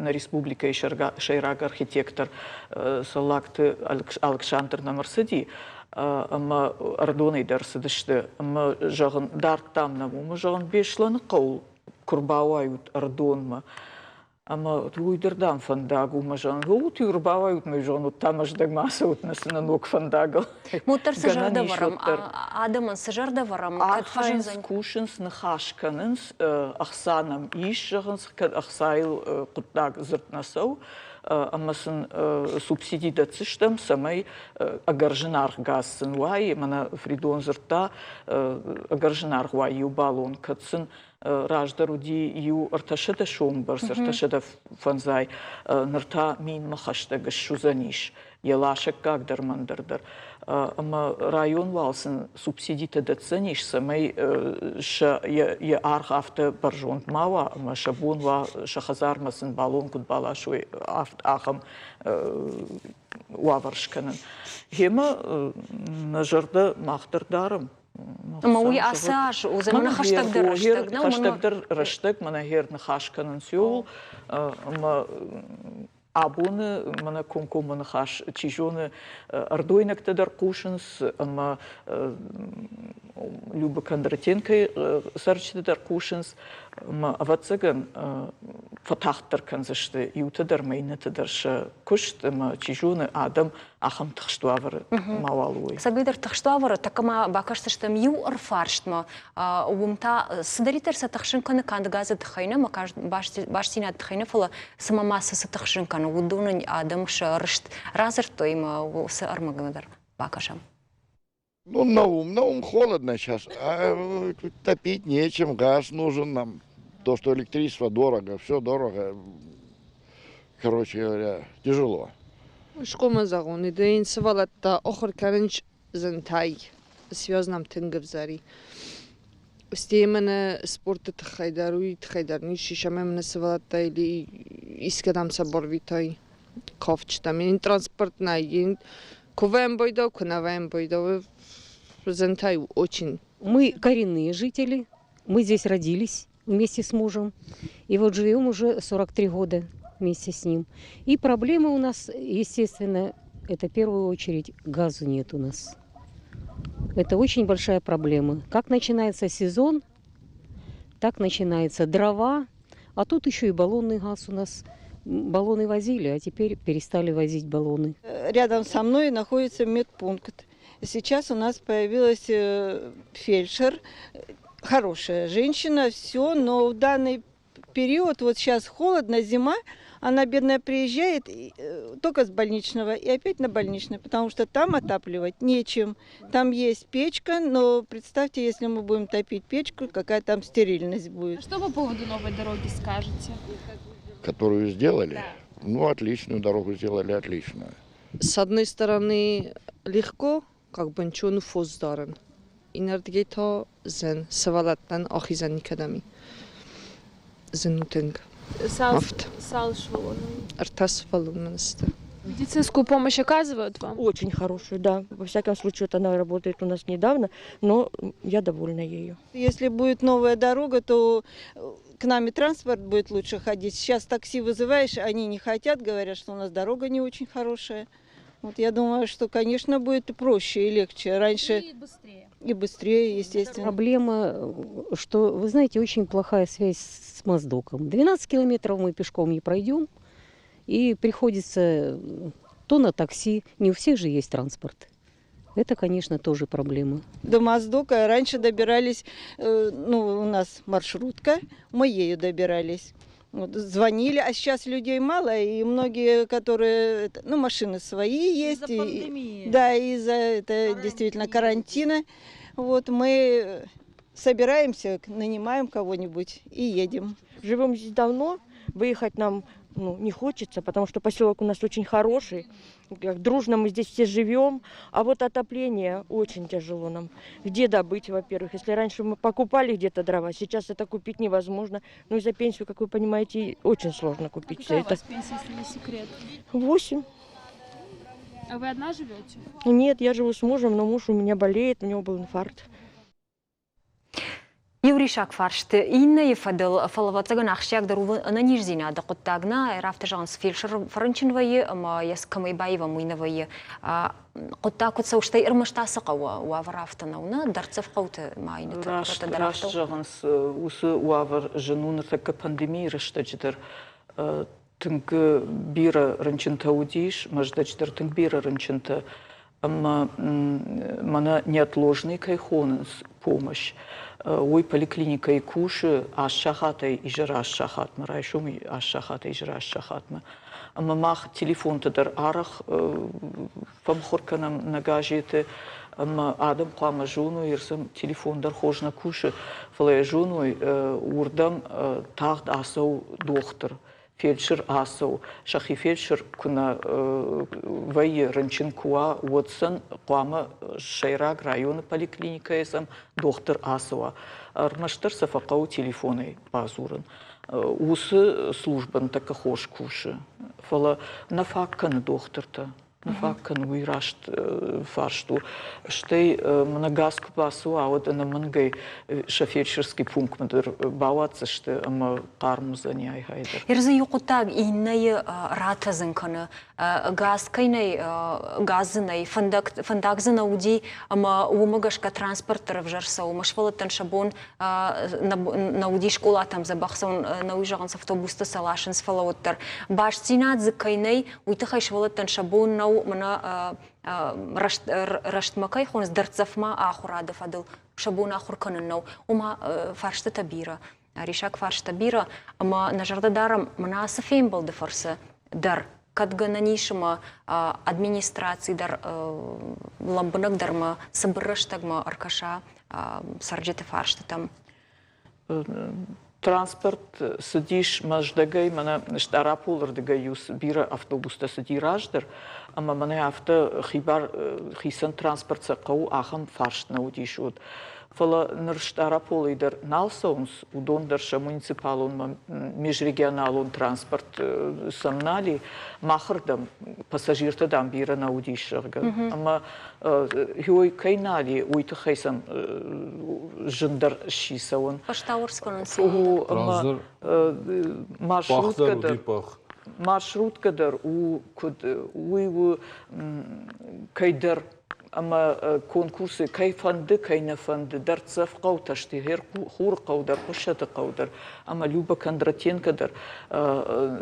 [SPEAKER 3] нӕ республикӕйы сӕйраг архитектор Цӕллагты Алыксандр нӕм ӕрцыди ӕмӕ Ӕрыдонӕй дӕр цыдысты ӕмӕ, зӕгъын, дардтам нӕм уымӕ, зӕгъын, Беслӕны хъӕуыл куы рбауайут Ӕрыдонмӕ, ӕмӕ уый дӕр, дам, фӕндаг у, мӕ зӕгъын, ут-иу ӕрбауайут, мӕ зӕгъын, уӕд та Мӕздӕгмӕ ацӕут нӕ цынӕ ног фӕндагыл.
[SPEAKER 1] Уӕддӕр цы зӕрдӕ вӕрӕм, адӕмӕн цы зӕрдӕ вӕрӕм, кӕд фӕзындзӕн?
[SPEAKER 3] Кусынц, ныхас кӕнынц, ӕхца нӕм ис, зӕгъынц, кӕд ӕхцайыл хъуыддаг дзырд нӕ цӕуы, ӕмӕ сын субсиди дӕтдзыстӕм, цӕмӕй ӕгӕр зынаргъ газ сын уай. Мӕнӕ Фридон дзырдта, ӕгӕр зынаргъ уай иу баллон, кӕд сын раздӕр уыди иу 300 сом бӕрц, 305, ныр та минмӕ хӕстӕг ссудзӕнис, йӕ ласӕггаг дӕр мӕндӕр дӕр. Ӕмӕ район уал сын субсидитӕ дӕтдзӕнис, цӕмӕй сӕ йӕ аргъ афтӕ бӕрзонд ма уа ӕмӕ сӕ бон уа сӕ хӕдзармӕ сын баллон куыд баласой, ахӕм уавӕр скӕнын. Гъемӕ нӕ зӕрдӕ мах дӕр дарӕм.
[SPEAKER 1] Ӕмӕ уый ацы аз уыдзӕн мӕнӕ хӕстӕгдӕр рӕстӕг, нӕ?
[SPEAKER 3] Хӕстӕгдӕр рӕстӕг мӕнӕ гъер ныхас кӕнынц иуыл ӕмӕ абоны мӕнӕ комкоммӕ ныхас, чи зоны, ӕрдойнӕгтӕ дӕр хъусынц ӕмӕ Люба Кондратенкойы цӕрджытӕ дӕр хъусынц ӕмӕ, ӕвӕццӕгӕн, фӕтагъддӕр кӕндзысты иутӕ дӕр ӕмӕ иннӕтӕ дӕр сӕ куыст ӕмӕ, чи зоны, адӕм ахӕм тыхст уавӕры мауал уой.
[SPEAKER 1] Сабидӕр тыхст уавӕры тӕккӕ ма бакӕсдзыстӕм иу ӕрфарстмӕ. Уым та цыдӕриддӕр сӕ тыхсын кӕны канд газы тыххӕй нӕ, ӕмӕ бастдзинады тыххӕй нӕ, фӕлӕ цымӕ ма цы тыхсын кӕны, уыдонӕн адӕм сӕ рыст радзырдтой ӕмӕ уыцы ӕрмӕгмӕ дӕр бакӕсӕм.
[SPEAKER 10] Ну, на ум холодно сейчас, а топить нечем, газ нужен нам. То, что электричество дорого, все дорого. Короче говоря, тяжело.
[SPEAKER 11] Скъома зӕгъон, идейын сывӕллӕттӕ ахуыр кӕнынц зынтӕй, связь тынг ӕвзӕр и. Стӕй мӕнӕ спорты тыххӕй дӕр, уый тыххӕй дӕр ницы ис, ӕмӕ мӕнӕ сывӕллӕттӕ или искӕдӕм сӕ барвитай кафджытӕм. Ин транспорт нӕй, ин куы вӕмбойдау, куы нӕ вӕмбойдау, зынтӕй очень.
[SPEAKER 12] Мы коренные жители, мы здесь родились вместе с мужем. И вот живем уже 43 года вместе с ним. И проблемы у нас, естественно, это в первую очередь газу нет у нас. Это очень большая проблема. Как начинается сезон, так начинается дрова, а тут еще и баллонный газ у нас. Баллоны возили, а теперь перестали возить баллоны.
[SPEAKER 13] Рядом со мной находится медпункт. Сейчас у нас появилась фельдшер, хорошая женщина, все, но в данный период, вот сейчас холодно, зима, она, бедная, приезжает только с больничного и опять на больничный, потому что там отапливать нечем. Там есть печка, но представьте, если мы будем топить печку, какая там стерильность будет.
[SPEAKER 6] А что по поводу новой дороги скажете?
[SPEAKER 10] Которую сделали? Да. Ну, отличную дорогу сделали, отличную.
[SPEAKER 11] С одной стороны, легко, как бы ничего не фоздарен. Иннӕрдыгӕй та зын, сывӕллӕттӕн ахизӕн никӕдӕм и. Зын у тынг.
[SPEAKER 6] Цал, цал сывӕллоны?
[SPEAKER 11] Ӕртӕ сывӕллоны сты.
[SPEAKER 6] Медицинскую помощь оказывают вам?
[SPEAKER 14] Очень хорошую, да. Во всяком случае, вот она работает у нас недавно, но я довольна ею.
[SPEAKER 13] Если будет новая дорога, то к нам и транспорт будет лучше ходить. Сейчас такси вызываешь, они не хотят, говорят, что у нас дорога не очень хорошая. Вот я думаю, что, конечно, будет и проще, и легче. Раньше
[SPEAKER 6] И быстрее.
[SPEAKER 13] И быстрее, естественно.
[SPEAKER 12] Проблема, что, вы знаете, очень плохая связь с Моздоком. 12 километров мы пешком не пройдем, и приходится то на такси, не у всех же есть транспорт. Это, конечно, тоже проблема.
[SPEAKER 13] До Моздока раньше добирались, ну, у нас маршрутка, мы ею добирались. Вот, звонили, а сейчас людей мало, и многие, которые, ну, машины свои есть.
[SPEAKER 5] Из-за пандемии.
[SPEAKER 13] Да, из-за это действительно карантина. Вот мы собираемся, нанимаем кого-нибудь и едем.
[SPEAKER 14] Живем здесь давно, выехать нам Ну, не хочется, потому что поселок у нас очень хороший, как дружно мы здесь все живем, а вот отопление очень тяжело нам. Где добыть, во-первых? Если раньше мы покупали где-то дрова, сейчас это купить невозможно. Ну и за пенсию, как вы понимаете, очень сложно купить
[SPEAKER 6] а
[SPEAKER 14] все это.
[SPEAKER 6] у вас пенсия, если не секрет?
[SPEAKER 14] Восемь.
[SPEAKER 6] А вы одна живете?
[SPEAKER 14] Нет, я живу с мужем, но муж у меня болеет, у него был инфаркт.
[SPEAKER 1] Иу риссаг фарст иннӕйы фӕдыл, фӕлӕ ӕвӕццӕгӕн ахсджиагдӕр у ӕнӕниздзинады хъуыддаг нӕ, афтӕ зӕгъынц, фельдшер фӕрынчын вӕййы ӕмӕ йӕ кӕмӕй баивӕм, уый нӕ вӕййы. Хъуыддаг куыд цӕуы, стӕй ӕрмӕст ацы хъӕуы уавӕр афтӕ нӕу, нӕ дӕрддзӕф хъӕуты ма иннӕты
[SPEAKER 3] Раст,
[SPEAKER 1] дӕр
[SPEAKER 3] раст
[SPEAKER 1] афтӕ у.
[SPEAKER 3] зӕгъынц, уыцы уавӕр зын у ныртӕккӕ пандемийы рӕстӕджы дӕр. Тынг бирӕ рынчынтӕ уыдис, Мӕздӕджы дӕр тынг бирӕ рынчынтӕ. Ӕмӕ мӕнӕ неотложный кӕй хонынц помощь, уый поликлиникӕйы кусы аст сахатӕй изӕры аст сахатмӕ, райсомы аст сахатӕй изӕры аст сахатмӕ. Ӕмӕ мах телефонты дӕр арӕх фӕмыхуыр кӕнӕм нӕ газеты, ӕмӕ адӕм хъуамӕ зоной, ӕрсӕм телефон дӕр хорз нӕ кусы, фӕлӕ йӕ зоной, уырдӕм тагъд ацӕуы дохтыр. Фельдшер ацӕуы. Сӕхи фельдшер куы нӕ вӕййы, рынчын куы уа, уӕд сын хъуамӕ сӕйраг районы поликлиникӕйы сӕм дохтыр ацӕуа. Ӕрмӕстдӕр сӕ фӕхъӕуы телефонӕй бадзурын. Уыцы службӕ ныртӕккӕ хорз кусы, фӕлӕ нӕ фаг кӕны дохтыртӕ. Нӕ фаг кӕны, уый раст фарст у. Стӕй мӕнӕ газ куы бацӕуа, уӕд ӕнӕмӕнгӕй сӕ фельдшерский пунктмӕ дӕр бауадздзысты ӕмӕ хъарм уыдзӕни ай-гъай дӕр.
[SPEAKER 1] Ир дзы иу хъуыддаг иннӕйы ратӕдзын кӕны. Газ кӕй нӕй, газ дзы нӕй, фӕндаг дзы нӕ уыди, ӕмӕ уымӕ гӕсгӕ транспорт дӕр ӕвзӕр цӕуы. Мӕ сывӕллӕттӕн сӕ бон нӕ уыди скъолатӕм дзӕбӕх цӕуын, нӕ уый зӕгъынц, автобусты сӕ ласынц, фӕлӕ уӕддӕр бастдзинад дзы кӕй нӕй, уый тыххӕй сывӕллӕттӕн сӕ бон нӕу мӕнӕ рӕстмӕ кӕй хонынц, дӕрддзӕфмӕ ахуырады фӕдыл сӕ бон ахуыр кӕнын нӕу. Ома фарстытӕ бирӕ, риссаг фарстытӕ бирӕ, ӕмӕ нӕ зӕрдӕ дарӕм, мӕнӕ ацы фембӕлды фӕрцы дӕр кӕд гӕнӕн ис ӕмӕ администраци дӕр лӕмбынӕгдӕр ма цыбыр рӕстӕгмӕ ӕркӕса цӕрджыты фарстытӕм.
[SPEAKER 3] Транспорт цыдис Мӕздӕгӕй, мӕнӕ Стъараполы рдыгӕй-иу бирӕ автобустӕ цыди раздӕр, ӕмӕ мӕнӕ афтӕ хибар хицӕн транспорт сӕ хъӕуы, ахӕм фарст нӕ уыдис уӕд. Фӕлӕ ныр Стъараполӕй дӕр нал цӕуынц, уыдон дӕр сӕ муниципалон межрегионалон транспорт сӕм нал и. Махырдӕм пассажиртӕ, дам, бирӕ нӕ уыдис, зӕгъгӕ. Ӕмӕ Ой кӕй нал и, уый тыххӕй сӕм зындӕр сси цӕуын.
[SPEAKER 1] Фӕстауӕрц кӕнынц.
[SPEAKER 3] Ӕмӕ маршруткӕ дӕр маршруткӕ дӕр у куыд уый у кӕйдӕр ӕмӕ конкурсы кӕй фӕнды, кӕй нӕ фӕнды, дӕрддзӕф хъӕутӕ сты, Хуры хъӕу дӕр, Хъуыссӕты хъӕу дӕр ӕмӕ Люба Кондратенко дӕр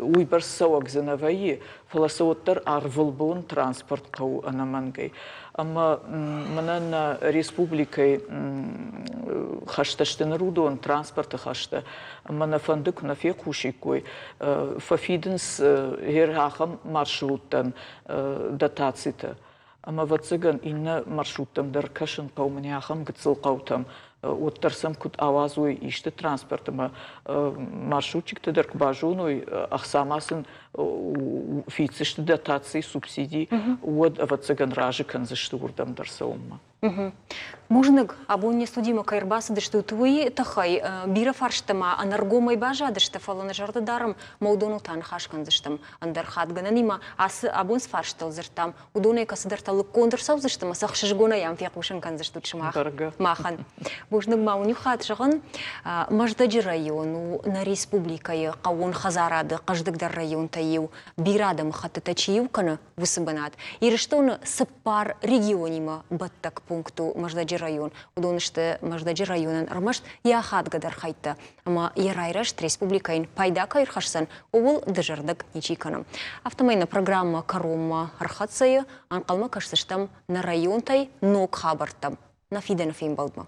[SPEAKER 3] уыйбӕрц цӕуӕг дзы нӕ вӕййы, фӕлӕ сӕ уӕддӕр ӕрвылбон транспорт хъӕуы ӕнӕмӕнгӕй. Ӕмӕ мӕнӕ нӕ республикӕйы хӕстӕ сты ныр уыдон, транспорты хӕстӕ. Ӕмӕ нӕ фӕнды, куы нӕ фехъусиккой, фӕфидынц ахӕм маршруттӕн дотацитӕ. Ӕмӕ, ӕвӕццӕгӕн, иннӕ маршруттӕм дӕр кӕсын хъӕуы мӕнӕ ахӕм гыццыл хъӕутӕм, уӕддӕр сӕм куыд ауадзой исты транспорт ӕмӕ маршрутчиктӕ дӕр куы базоной, ӕхца ма сын фиддзысты дотаци, субсиди, уӕд, ӕвӕццӕгӕн, разы кӕндзысты уырдӕм дӕр цӕуынмӕ.
[SPEAKER 1] Бузныг, абон не студимӕ кӕй ӕрбацыдыстут, уый тыххӕй. Бирӕ фарстытӕ ма ӕнӕргомӕй баззадысты, фӕлӕ нӕ зӕрдӕ дарӕм, мӕ уыдоныл та ныхас кӕндзыстӕм. Ӕндӕр хатт гӕнӕнимӕ ацы абон цы фарстытыл дзырдтам, уыдонӕй кӕцыдӕртӕ лыггонд ӕрцӕудзысты ӕмӕ сӕ ӕхсызгонӕй ам фехъусын кӕндзыстут сымах махӕн. Бузныг ма уын иу хатт зӕгъын, Мӕздӕджы район у нӕ республикӕйы хъӕууон хӕдзарады хъӕздыгдӕр районтӕй иу, бирӕ адӕмыхӕттытӕ чи иу кӕны, уыцы бынат. Ирыстоны цыппар регионимӕ бӕттӕг пункт у Мӕздӕджы район. Уыдон сты Мӕздӕджы районӕн ӕрмӕст йӕ ахадгӕдӕр хӕйттӕ ӕмӕ йӕ райрӕзт республикӕйӕн пайда кӕй ӕрхӕсдзӕн, ууыл дызӕрдыг ничи кӕны. Афтӕмӕй нӕ программӕ кӕронмӕ ӕрхӕццӕ и, ӕнхъӕлмӕ кӕсдзыстӕм нӕ районтӕй ног хабӕрттӕм, нӕ фидӕны фембӕлдмӕ.